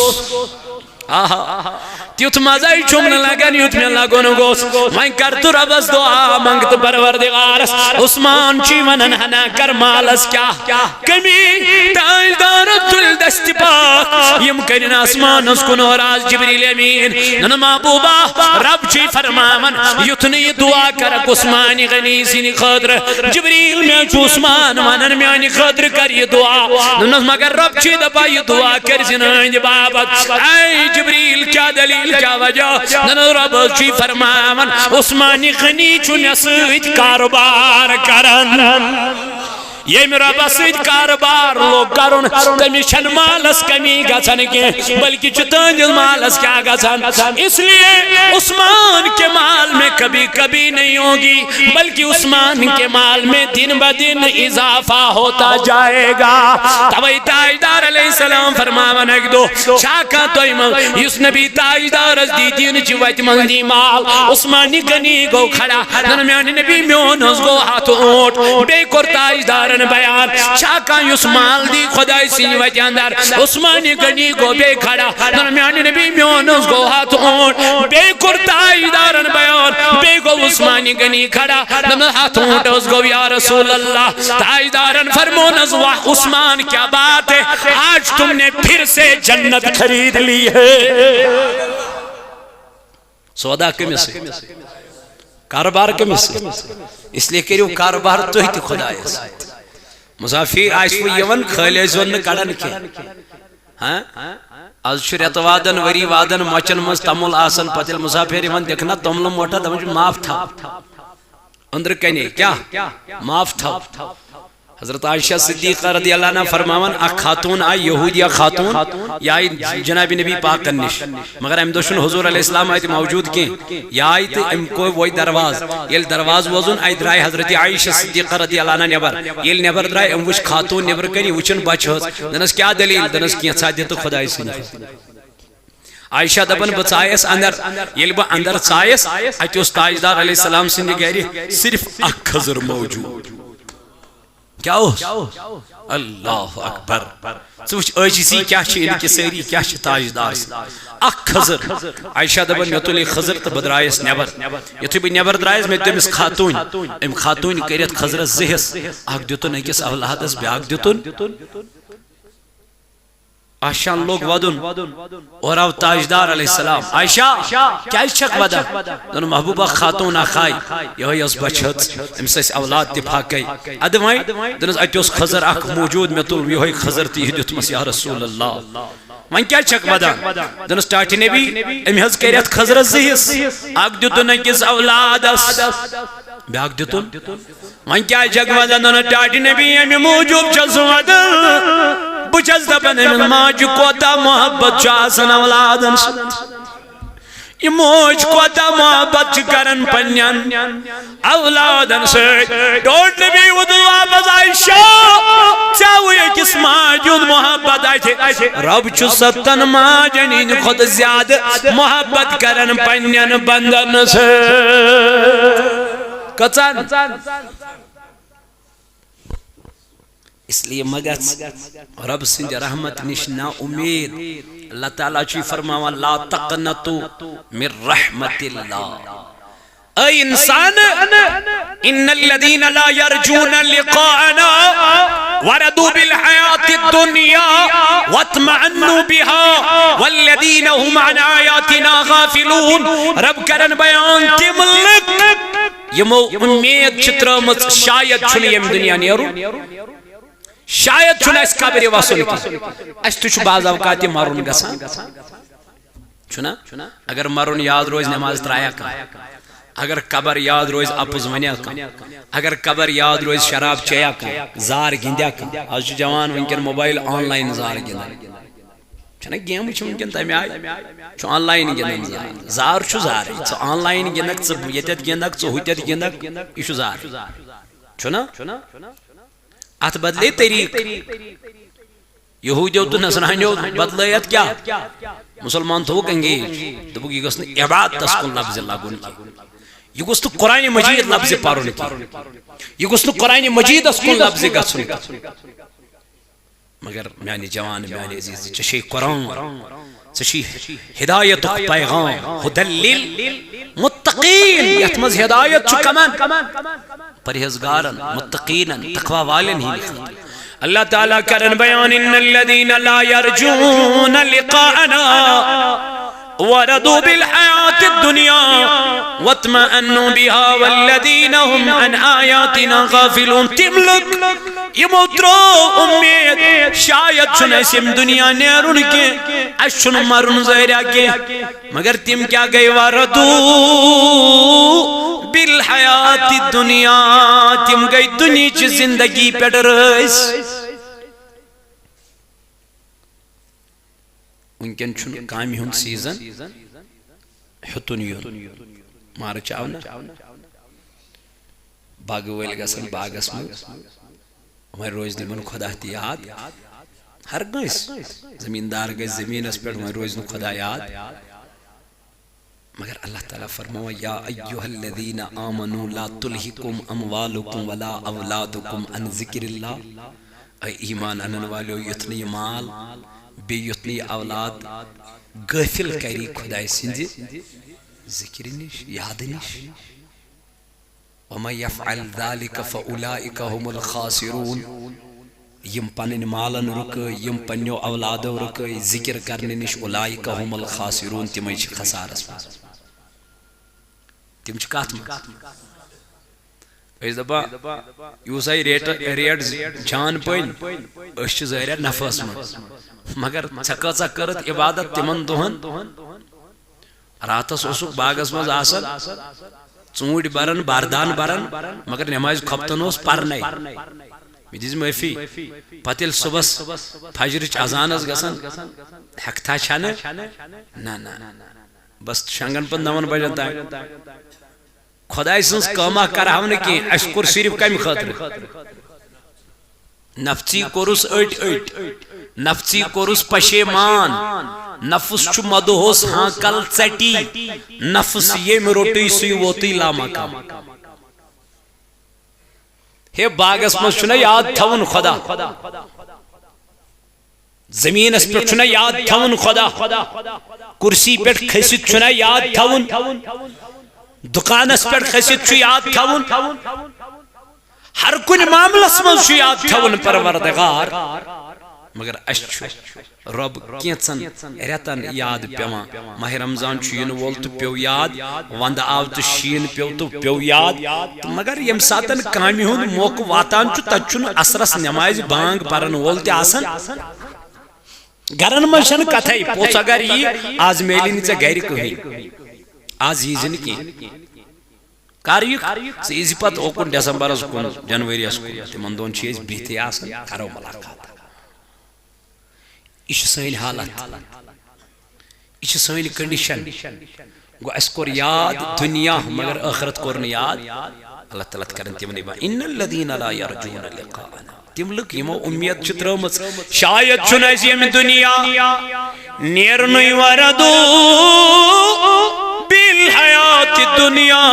آہا، تیُتھ مزے چھُم نہٕ لگان یُتھ مےٚ لگُن گوٚژھ۔ وۄنۍ کر تہٕ رۄبس دعا منٛگ تہٕ پروردگارس۔ عثمان چھُے ونان ہنا کر مالس کیاہ کمی؟ تاجدارن تُلۍ دستِ پاک، یِم کرن آسمانس کُن اور آز جبریل امین۔ نہ محبوبہ، رب چھُے فرماوان یُتھ نہٕ یہِ دعا کرکھ عثمان غنی سٕنٛدِ خٲطرٕ۔ جبریل، مےٚ چھُ عثمان ونان میانہِ خٲطرٕ کر یہِ دعا۔ دوٚپنس، مگر رب چھُے دپان یہِ دعا کٔرۍ زِ نہٕ أہنٛدِ باپتھ۔ اے جبریل، کیا دلیل، کیا وجہ؟ دوٚپنس، رب حظ چھُے فرماوان عثمان غنی چھُ مےٚ سۭتۍ کارٕبار کران۔ ییٚمہِ رۄبس سۭتۍ کارٕبار لوٚگ کرُن، تٔمِس چھنہٕ مالس کمی گژھان کینٛہہ، بلکہِ چھُ تُہنٛدِس مالس کیٛاہ گژھان؟ اس لیے عثمان کے مال میں کبھی کمی نہیں ہوگی، بلکہ عثمان کے مال میں دن بہ دن اضافہ ہوتا جائے گا۔ توے تاجدار علیہ السلام فرماوان اکہِ دۄہ، چھا کانٛہہ تۄہہِ منٛز یُس نبی تاجدارس دی دینٕچہِ وتہِ منٛز دی مال؟ عثمان غنی گوٚو کھڑا، دوٚپُن، میانہِ نبی، میون حظ گوٚو ہتھ اونٹ۔ بیٚیہِ کوٚر تاجدارن بیان، چھا کانٛہہ یُس مال دی خداے سٕنٛدِ وتہِ اندر؟ عثمان غنی گوٚو بیٚیہِ کھڑا، دوٚپُن، میانہِ نبی، میون حظ گوٚو ہتھ اونٹ۔ بیٚیہِ کوٚر تاجدارن بیان، بیٚیہِ گوٚو عثمان غنی کھڑا، دوٚپُن، ہتھ اونٹ حظ گوٚو یا رسول اللہ۔ تاجدارن فرمونس، واہ عثمان، کیا بات ہے، آج تم نے پھر سے جنت خرید لی ہے۔ سودا کٔمِس سۭتۍ؟ کارٕبار کٔمِس سۭتۍ؟ اس لیے کٔرِو کارٕبار تُہۍ تہِ خۄدایَس سۭتۍ۔ مُسافِر آسِوٕ یِوان، خٲلۍ ٲسۍزیون نہٕ کَڑان کینٛہہ۔ ہاں؟ از چھُ رٮ۪تہٕ وادن، ؤری وادن مۄچن منٛز تَمُل آسان، پتہٕ ییٚلہِ مُسافِر یِوان دِکھنہ توٚملہٕ مۄٹھا، دَپان چھُ، معاف تھاو۔ أنٛدرٕ کَنے کیٛاہ؟ معاف تھاو۔ حضرت عائشہ صدیقہ رضی اللہ عنہا فرماوان، اکھ خاتون آیہِ، یہودیہ خاتون، یہِ آیہِ جناب نبی پاکن نِش، مگر امہِ دۄہ چھُنہٕ حضور علیہ السلام اتہِ موجود کینٛہہ۔ یہِ آیہِ تہٕ أمۍ کوٚر وۄنۍ دروازٕ۔ ییٚلہِ دروازٕ ووزُن، اتہِ درٛاے حضرت عائشہ صدیقہ رضی اللہ عنہا نٮ۪بر۔ ییٚلہِ نٮ۪بر درٛاے، أمۍ وٕچھ خاتون نٮ۪برٕ کنہِ، یہِ وٕچھُن بچہِ ہٲژ۔ دوٚپنس، کیٛاہ دٔلیٖل؟ دوٚپنس، کینٛژھا دِ تہٕ خۄدایہِ سٕنٛدِ خٲطرٕ۔ عائشہ دپان، بہٕ ژایس اندر۔ ییٚلہِ بہٕ اندر ژایس، اتہِ اوس تاجدار علیہ السلام سٕنٛدِ گرِ صرف اکھ کھٔزٕر موجود۔ کیا اوس؟ اللہ اکبر۔ ژٕ وٕچھ عٲجزی کیا چھِ، ییٚلہِ کہِ سٲری کیا چھِ تاجدار سٕنٛدۍ۔ اکھ خضر، عائشہ دپان، مےٚ تُلے خضر تہٕ بہٕ درٛایس نٮ۪بر۔ یُتھُے بہٕ نٮ۪بر درٛایس، مےٚ دیُت تٔمِس خاتوٗنۍ، أمۍ خاتوٗنۍ کٔرِتھ خضرس زٕ حصہٕ، اکھ دیُتُن أکِس اولادس، بیٛاکھ دیُتُن۔ آشان لوگ ودُن۔ اور آو تاجدار علیہ السلام۔ عائشہ، کیازِ چھکھ ودان؟ دوٚپُن، محبوبہ خاتون اکھ آیہِ، یہے ٲس بچھٔژ، أمِس ٲسۍ اولاد تہِ پھاکے۔ ادٕ وۄنۍ؟ دوٚپنس، اتہِ اوس خضر اکھ موجود، مےٚ تُل یہے خضر تہٕ یہِ دیُتمس، یا رسول اللہ۔ وۄنۍ کیازِ چھکھ ودان؟ دوٚپنس، ٹاٹھہِ نبی، أمۍ حظ کٔرۍ اتھ خضرس زٕ حصہٕ، اکھ دیُتُن أکِس اولادس، بیٛاکھ دیُتُن۔ وۄنۍ کیٛازِ چھکھ ودان؟ دوٚپُن، ٹاٹھہِ نبی، اَمہِ موٗجوٗب چھَس ودان۔ بہٕ چھَس دپان، أمِس ماجہِ کوتاہ محبت چھُ آسان اولادن سۭتۍ۔ یہِ موج کوتاہ محبت چھِ کران پننٮ۪ن اولادن سۭتۍ۔ ٹوٹھ نبی ووٚتُن واپس، عائشہ، ژےٚ وٕے أکِس ماجہِ ہُنٛد محبت اَتھِ۔ رب چھُ ستن ماجن ہٕنٛدِ کھۄتہٕ زیادٕ محبت کران پننٮ۪ن بندن سۭتۍ۔ کٔژن؟ اس لیے مہ گژھ رب سٕنٛدِ رحمت نِش نا امید۔ اللہ تعالیٰ چھُ فرماوان، لا تقنطوا من رحمت اللہ۔ اے انسان، ان الذين لا يرجون لقاءنا ورضوا بالحياة الدنيا واطمأنوا بها والذين هم عن آياتنا غافلون۔ رب کرن بیان تِم لُکھ یِمو امید چھِ ترٲومٕژ، شاید چھُنہٕ ییٚمہِ دُنیا نیرُن، شاید چھُنہٕ اَسہِ قبرِ وَسُن کینٛہہ۔ اَسہِ تہِ چھُ بعض اوقات یہِ مَرُن گژھان، چھُنہ؟ اگر مَرُن یاد روزِ، نٮ۪ماز ترٛایہ کانٛہہ؟ اگر قبر یاد روزِ، اَپُز وَنیہ کانٛہہ؟ اگر قبر یاد روزِ، شراب چیہ کانٛہہ؟ زار گِنٛدیہ کانٛہہ؟ آز چھُ جوان وٕنکٮ۪ن موبایل آن لاین زار گِنٛدان۔ چھنہ گیمہٕ چھِ وٕنکٮ۪ن تمہِ آیہِ، چھُ آن لاین گِنٛدان زار۔ زار چھُ زارٕے، ژٕ آن لاین گِنٛدکھ، ژٕ ییٚتٮ۪تھ گِنٛدکھ، ژٕ ہُتٮ۪تھ گِنٛدکھ، یہِ چھُ زار۔ چھُنہ؟ اتھ بدلے طریٖقہٕ۔ یہوٗدیو تہٕ نصرانیو بدلٲے اتھ کیٛاہ؟ مُسلمان تھوٚوُکھ انگیج، دوٚپُکھ، یہِ گوٚژھ نہٕ عبادتس کُن لفظ لگُن کینٛہہ، یہِ گوٚژھ نہٕ قرآن مجید لفظ پرُن کینٛہہ، یہِ گوٚژھ نہٕ قرآن مجیدس کُن لفظ گژھُن کینٛہہ۔ مگر میانہِ جوان، میانہِ عزیز، ژےٚ چھے قرآن، ژےٚ چھے ہدایتُک پیغام، ہدی للمتقین، یتھ منٛز ہدایت چھُ کمن؟ پرہیزگارن، متقینن، تقوی والٮ۪ن ہٕنٛدِ خٲطرٕ۔ اللہ تعالیٰ کرن بیان، ان الذین لا یرجون لقاءنا ورضوا بالحیات الدنیا واطمأنوا بها والذین هم عن آیاتنا غافلون۔ تِم لُکھ یِمو ترٲو اُمید، شاید چھُنہٕ اَسہِ ییٚمہِ دُنیا نیرُن کینٛہہ، اَسہِ چھُنہٕ مَرُن ظٲہرا کینٛہہ، مگر تِم کیٛاہ گٔے؟ ورضوا بالحیات الدنیا، تِم گٔے دُنیاہچہِ زندگی پٮ۪ٹھ رٲضۍ۔ وٕنکٮ۪ن چھُنہٕ کامہِ ہُنٛد سیٖزن، ہیوٚتُن یُن۔ مارٕچ آو نہ، باغہٕ وٲلۍ گژھن باغس منٛز، وۄنۍ روزِ نہٕ یِمن خۄدا تہِ یاد۔ ہر کٲنٛسہِ زٔمیٖندار گژھِ زٔمیٖنس پٮ۪ٹھ، وۄنۍ روزِ نہٕ خۄدا یاد۔ مگر اللہ تعالیٰ فرماوان، یا ایھا الذین آمنوا لا تلہکم اموالکم ولا اولادکم عن ذکر اللہ۔ اے ایمان انن والیو، یُتھ نہٕ یہِ مال، بیٚیہِ یُتھ نہٕ یہِ اولاد غٲفِل کَرِ خۄداے سٕنٛزِ ذِکرِ نِش، یادٕ نِش۔ ومن یفعل ذلک فاولئک هم الخاسرون۔ یِم پنٕنۍ مالن رُکٲے، یِم پننیو اولادو رُکٲے ذِکر کرنہٕ نِش، اولئک هم الخاسرون، تِمے چھِ خسارس منٛز۔ تِم چھِ کتھ منٛز؟ أسۍ دپان، یوٗسا یہِ ریٹ، ریٹ جان پٔنۍ، أسۍ چھِ ظٲہرا نفعس منٛز۔ مگر ژےٚ کۭژاہ کٔرٕتھ عبادت تِمن دۄہن؟ راتس اوسُکھ باغس منٛز آسان، ژوٗنٛٹھۍ بران، باردان بران، مگر نمازِ خۄفتن اوس پرنے۔ مےٚ دِژ معٲفی۔ پتہٕ ییٚلہِ صُبحس فجرٕچ اذان ٲس گژھان، ہٮ۪کتھا چھا نہٕ؟ نہ، نہ۔ بس شنگن پتہٕ نون بجن تام۔ خۄداے سٕنٛز کٲمہ کرہو نہٕ کینٛہہ، اَسہِ کوٚر صرف کمہِ خٲطرٕ؟ نفژی کوٚرُس أٹۍ أٹۍ، نفژی کوٚرُس پشیمان، نفس چھُ مدہوس ہانکل ژٹی، نفس ییٚمۍ روٚٹٕے سُے ووتٕے لامقام۔ ہے، باغس منٛز چھُنہ یاد تھاوُن خدا؟ زمینس پٮ۪ٹھ چھُنہ یاد تھاوُن خدا؟ کرسی پٮ۪ٹھ کھٔسِتھ چھُنہ یاد تھاوُن؟ دُکانس پٮ۪ٹھ کھٔسِتھ چھُ یاد تھاوُن؟ ہر کُنہِ معاملس منٛز چھُ یاد تھاوُن پروردگار۔ مگر اسہِ چھُ رۄب کینٛژن رٮ۪تن یاد پٮ۪وان۔ ماہِ رمضان چھُ یِنہٕ وول تہٕ پیوٚو یاد، ونٛدٕ آو تہٕ شیٖن پیوٚو تہٕ پیوٚو یاد۔ تہٕ مگر ییٚمہِ ساتن کامہِ ہُنٛد موقعہٕ واتان چھُ، تتہِ چھُنہٕ عصرس نٮ۪مازِ بانگ پرن وول تہِ آسان۔ گرن منٛز چھنہٕ کتھے، پوٚژھ اگر یی، از میلہِ نہٕ ژےٚ گرِ کٕہٕنۍ، از یی زِ نہٕ کینٛہہ۔ کر یِکھ؟ ژٕ یی زِ پتہٕ اوکُن ڈسمبرس کُن، جنوریس کُن، تِمن دۄہن چھِ أسۍ بِہتھٕے آسان، کرو ملاقات۔ یہِ چھِ سٲنۍ حالت، یہِ چھِ سٲنۍ condition۔ گوٚو، اسہِ کوٚر یاد دُنیا، مگر ٲخرت کوٚر نہٕ یاد۔ اللہ تعالیٰ تہِ کرن تِمنٕے با-، "ان الذین لا یرجون لقاءنا"۔ تِم لُکھ یِمو اُمید چھِ ترٲومٕژ، شاید چھُنہٕ اسہِ ییٚمہِ دُنیا نیرنُے، وردو بالحیات دنیا۔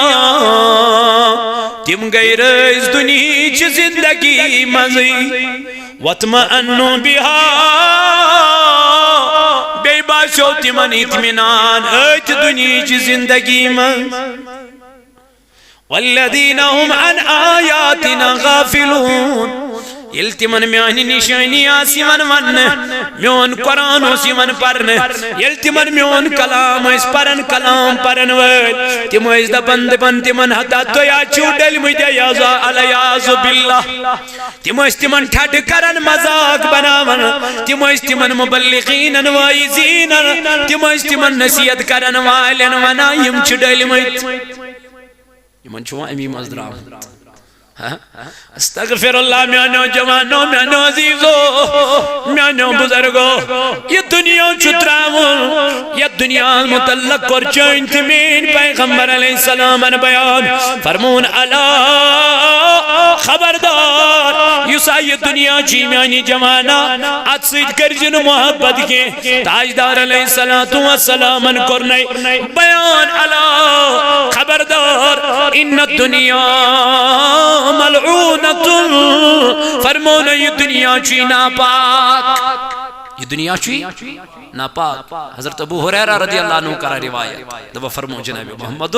تِم گٔے رٲزۍ دُنیہٕچ زندگی منٛزٕے۔ وطمأنوا بها، بیٚیہِ باسیو تِمن اطمینان أتھۍ دُنیہٕچہِ زندگی منٛز۔ والذین هم عن آیاتنا غافلون، ییٚلہِ تِمن میانہِ نشٲنی آسہٕ یِوان وننہٕ، میون قرآن اوس یِوان پرنہٕ، ییٚلہِ تِمن میون کلام ٲسۍ پران، کلام پرن وٲلۍ، تِم ٲسۍ دپان، دپان تِمن، ہتا تُہۍ ہا چھِو ڈٔلمٕتۍ، عیاذ، العیاذ باللہ۔ تِم ٲسۍ تِمن ٹھٹھٕ کران، مذاق بناوان۔ تِم ٲسۍ تِمن مبلغینن، واعظینن، تِم ٲسۍ تِمن نصیحت کرن والٮ۪ن ونان، یِم چھِ ڈٔلمٕتۍ۔ یِمن چھُ وۄنۍ امی منٛز درٛامُت۔ ہا؟ استغفر اللہ، میانیو جوانو، میانیو عزیزو، میانیو بزرگو، یہِ دُنیا چھُ ترٛاوُن۔ یتھ دُنیاہس متعلق کوٚر چٲنۍ تہٕ میٲنۍ پیغمبر علیہ السلامن بیان۔ فرمون، الا، خبردار، یُس آ یہِ دُنیا چھُ میانہِ جوانا، اتھ سۭتۍ کٔرۍ زِ نہٕ محبت کینٛہہ۔ تاجدار علیہ الصلوۃ والسلامن کوٚر نَے بیان، الا، خبردار، ان الدنیا ملعونۃ، فرمون، یہِ دُنیا چھُ ناپاک۔ یہِ دُنیا چھُ ناپاک۔ حضرت ابو ہریرہ رضی اللہ عنہ کران روایت، دپان فرمو جناب محمد،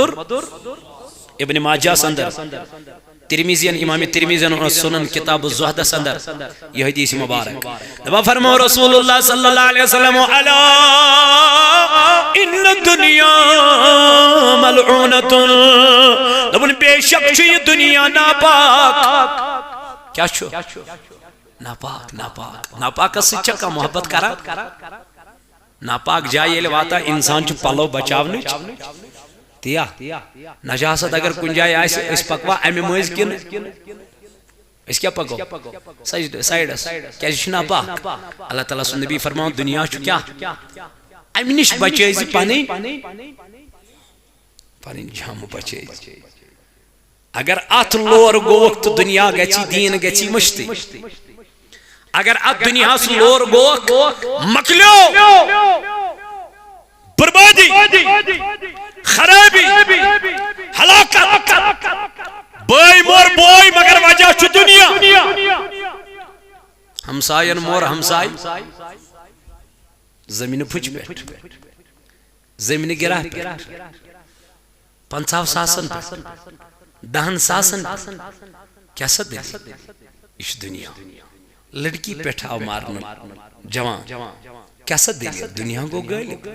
ابن ماجہ اندر، ترمذین، امام ترمذین اوس سنن کتاب الزہدس اندر یہ حدیث مبارک۔ دپان فرمو رسول اللہ صلی اللہ علیہ وسلم، الا ان الدنیا ملعونۃ، دپان بے شک چھُ یہِ دُنیا ناپاک۔ کیا چھُ؟ ناپاک، ناپاک۔ ناپاکس سۭتۍ چھا کانٛہہ محبت کران؟ ناپاک جایہِ ییٚلہِ واتان، انسان چھُ پلو بچاونٕچ۔ تیا، نجاست اگر کُنہِ جایہِ آسہِ، أسۍ پکوا امہِ مٔنٛزۍ کِنہٕ أسۍ کیٛاہ پکو؟ سجدٕ، سایڈس۔ کیٛازِ یہِ چھُ ناپاک۔ اللہ تعالیٰ سُنٛد نبی فرماوان، دُنیا چھُ کیٛاہ؟ امہِ نِش بچٲے زِ پنٕنۍ، پنٕنۍ جام بچٲے زِ۔ اگر اتھ لور گوکھ تہٕ دُنیا گژھی، دیٖن گژھی مٔشتٕے۔ اگر اتھ دُنیاہس لور گوکھ، مۄکلیو۔ بربادی، خرابی، ہلاکت۔ بٲے مور بوے، مگر وجہ چھُ دُنیا۔ ہمساین مور ہمساے، زمینہِ پھُچہِ پٮ۪ٹھ، زمینہِ گرہ پٮ۪ٹھ، پنٛژاہ ساسن پٮ۪ٹھ، دہن ساسن پٮ۪ٹھ۔ کیٛاہ سا دٔلیٖل؟ یہِ چھُ دُنیا۔ لڑکی پٮ۪ٹھ آو مارنہٕ جوان۔ کیٛاہ سا دٔلیٖل؟ دُنیا گوٚو غٲلب۔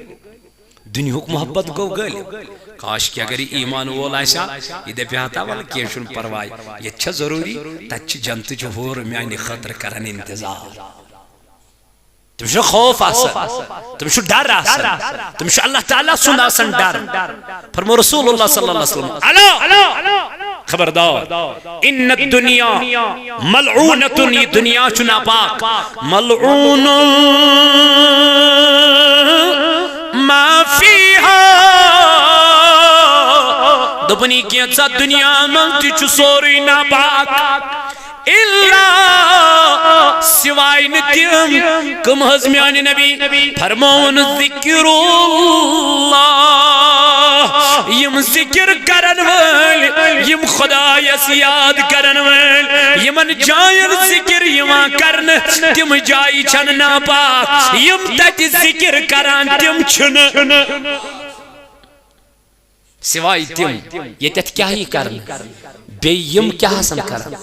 دُنیاہُک محبت گوٚو غٲلب۔ کاش کہِ اگر یہِ ایمان وول آسہِ ہا، یہِ دپہِ ہا، "تا ولہٕ کینٛہہ چھُنہٕ پرواے، ییٚتہِ چھےٚ ضروٗری، تتہِ چھِ جنتٕچ حور میانہِ خٲطرٕ کران انتظار۔" تٔمِس چھُ خوف آسان، تٔمِس چھُ ڈر آسان، تٔمِس چھُ اللہ تعالیٰ سُنٛد آسان ڈر۔ فرمو رسول اللہ صلی اللہ علیہ وسلم، الا، خبردار، ان الدنیا ملعونۃ، یہِ دُنیا چھُ ناپاک، ملعون ما فیہا، دوٚپُن، یہِ کینٛژھا دُنیا منٛز تہِ چھُ سورُے ناپاک۔ الا، سوائے نہٕ تِم، کم حض میانہِ نبی؟ فرمووُن، ذکر اللہ، یِم ذِکِر کرن وٲلۍ، یِم خۄدایس یاد کرن وٲلۍ، یِمن جاین ذِکِر یِوان کرنہٕ، تِم جایہِ چھنہٕ ناپاک۔ یِم تتہِ ذِکِر کران، تِم چھِنہٕ۔ سوائے تِم، ییٚتٮ۪تھ کیٛاہ یی کرنہٕ؟ بیٚیہِ یِم کیٛاہ آسن کران؟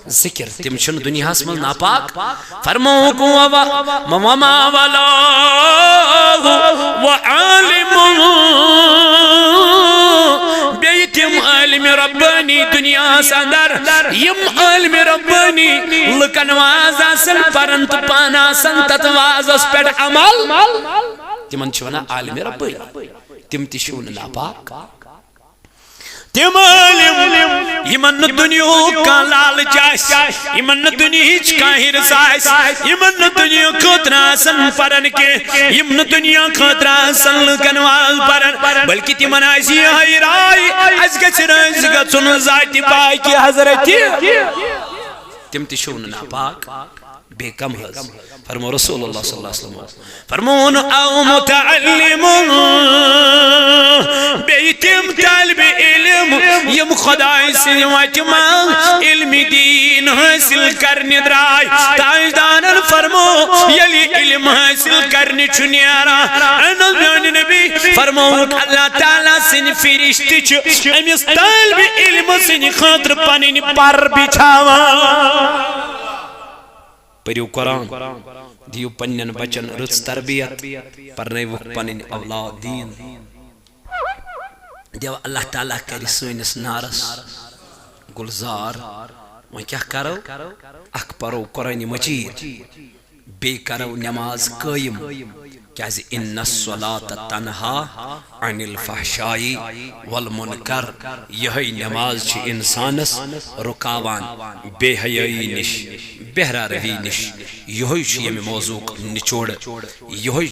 ذِکِر۔ تِم چھِنہٕ دُنیاہس منٛز ناپاک۔ فرمووُکھ، "وما، وما ولاه وعالم۔" بیٚیہِ تِم عالم ربانی دُنیاہس اندر، یِم عالم ربانی لُکن واز آسن پران تہٕ پانہٕ آسن تتھ وازس پٮ۪ٹھ عمل، تِمن چھِ ونان عالم ربانی۔ تِم تہِ چھِو نہٕ ناپاک۔ تِم عٲلِم، یِمن نہٕ دُنیاہُک کانٛہہ لالچ آسہِ، یِمن نہٕ دُنیاہٕچ کانٛہہ ہِرس آسہِ، یِمن نہٕ دُنیا خٲطرٕ آسن پران کینٛہہ، یِم نہٕ دُنیا خٲطرٕ آسن لُکن واز پران، بلکہِ تِمن آسہِ یِہے راے، اسہِ گژھِ رٲضۍ گژھُن ذاتِ پاکِ حضرتِ۔ تِم تہِ چھِو نہٕ ناپاک۔ بیٚیہِ کم حظ؟ فرمو رسول اللہ صلی اللہ علیہ وسلم، فرمون، "او متعلم"، بیٚیہِ تِم طالب علم، یِم خۄداے سٕنٛدِ وتہِ منٛز علم دین حٲصِل کرنہِ درٛاے۔ تاجدارن فرمو، ییٚلہِ علم حٲصِل کرنہِ چھُ نیران، اہن حظ میانہِ نبی فرمووُکھ، اللہ تعالیٰ سٕنٛدِ فرشتہٕ چھِ أمِس طالب علم سٕنٛدِ خٲطرٕ پنٕنۍ پر بچھاوان۔ پٔرِو قرآن، دِیِو پننٮ۪ن بچن رٕژ تربیت، پرنٲوِکھ پنٕنۍ اولاد دین۔ دِیو اللہ تعالیٰ کرِ سٲنِس نارس گلزار۔ وۄنۍ کیٛاہ کرو؟ اکھ پرو قرآن مجید، بیٚیہِ کرو نماز قٲیِم، کیازِ ان الصلاۃ تنہا عن الفحشاء والمنکر۔ یہے نماز چھِ انسانس رکاوان بے حیائی نش، بہرا روی نش۔ یہے چھُ ییٚمہِ موضوعک نچوڑ، یہے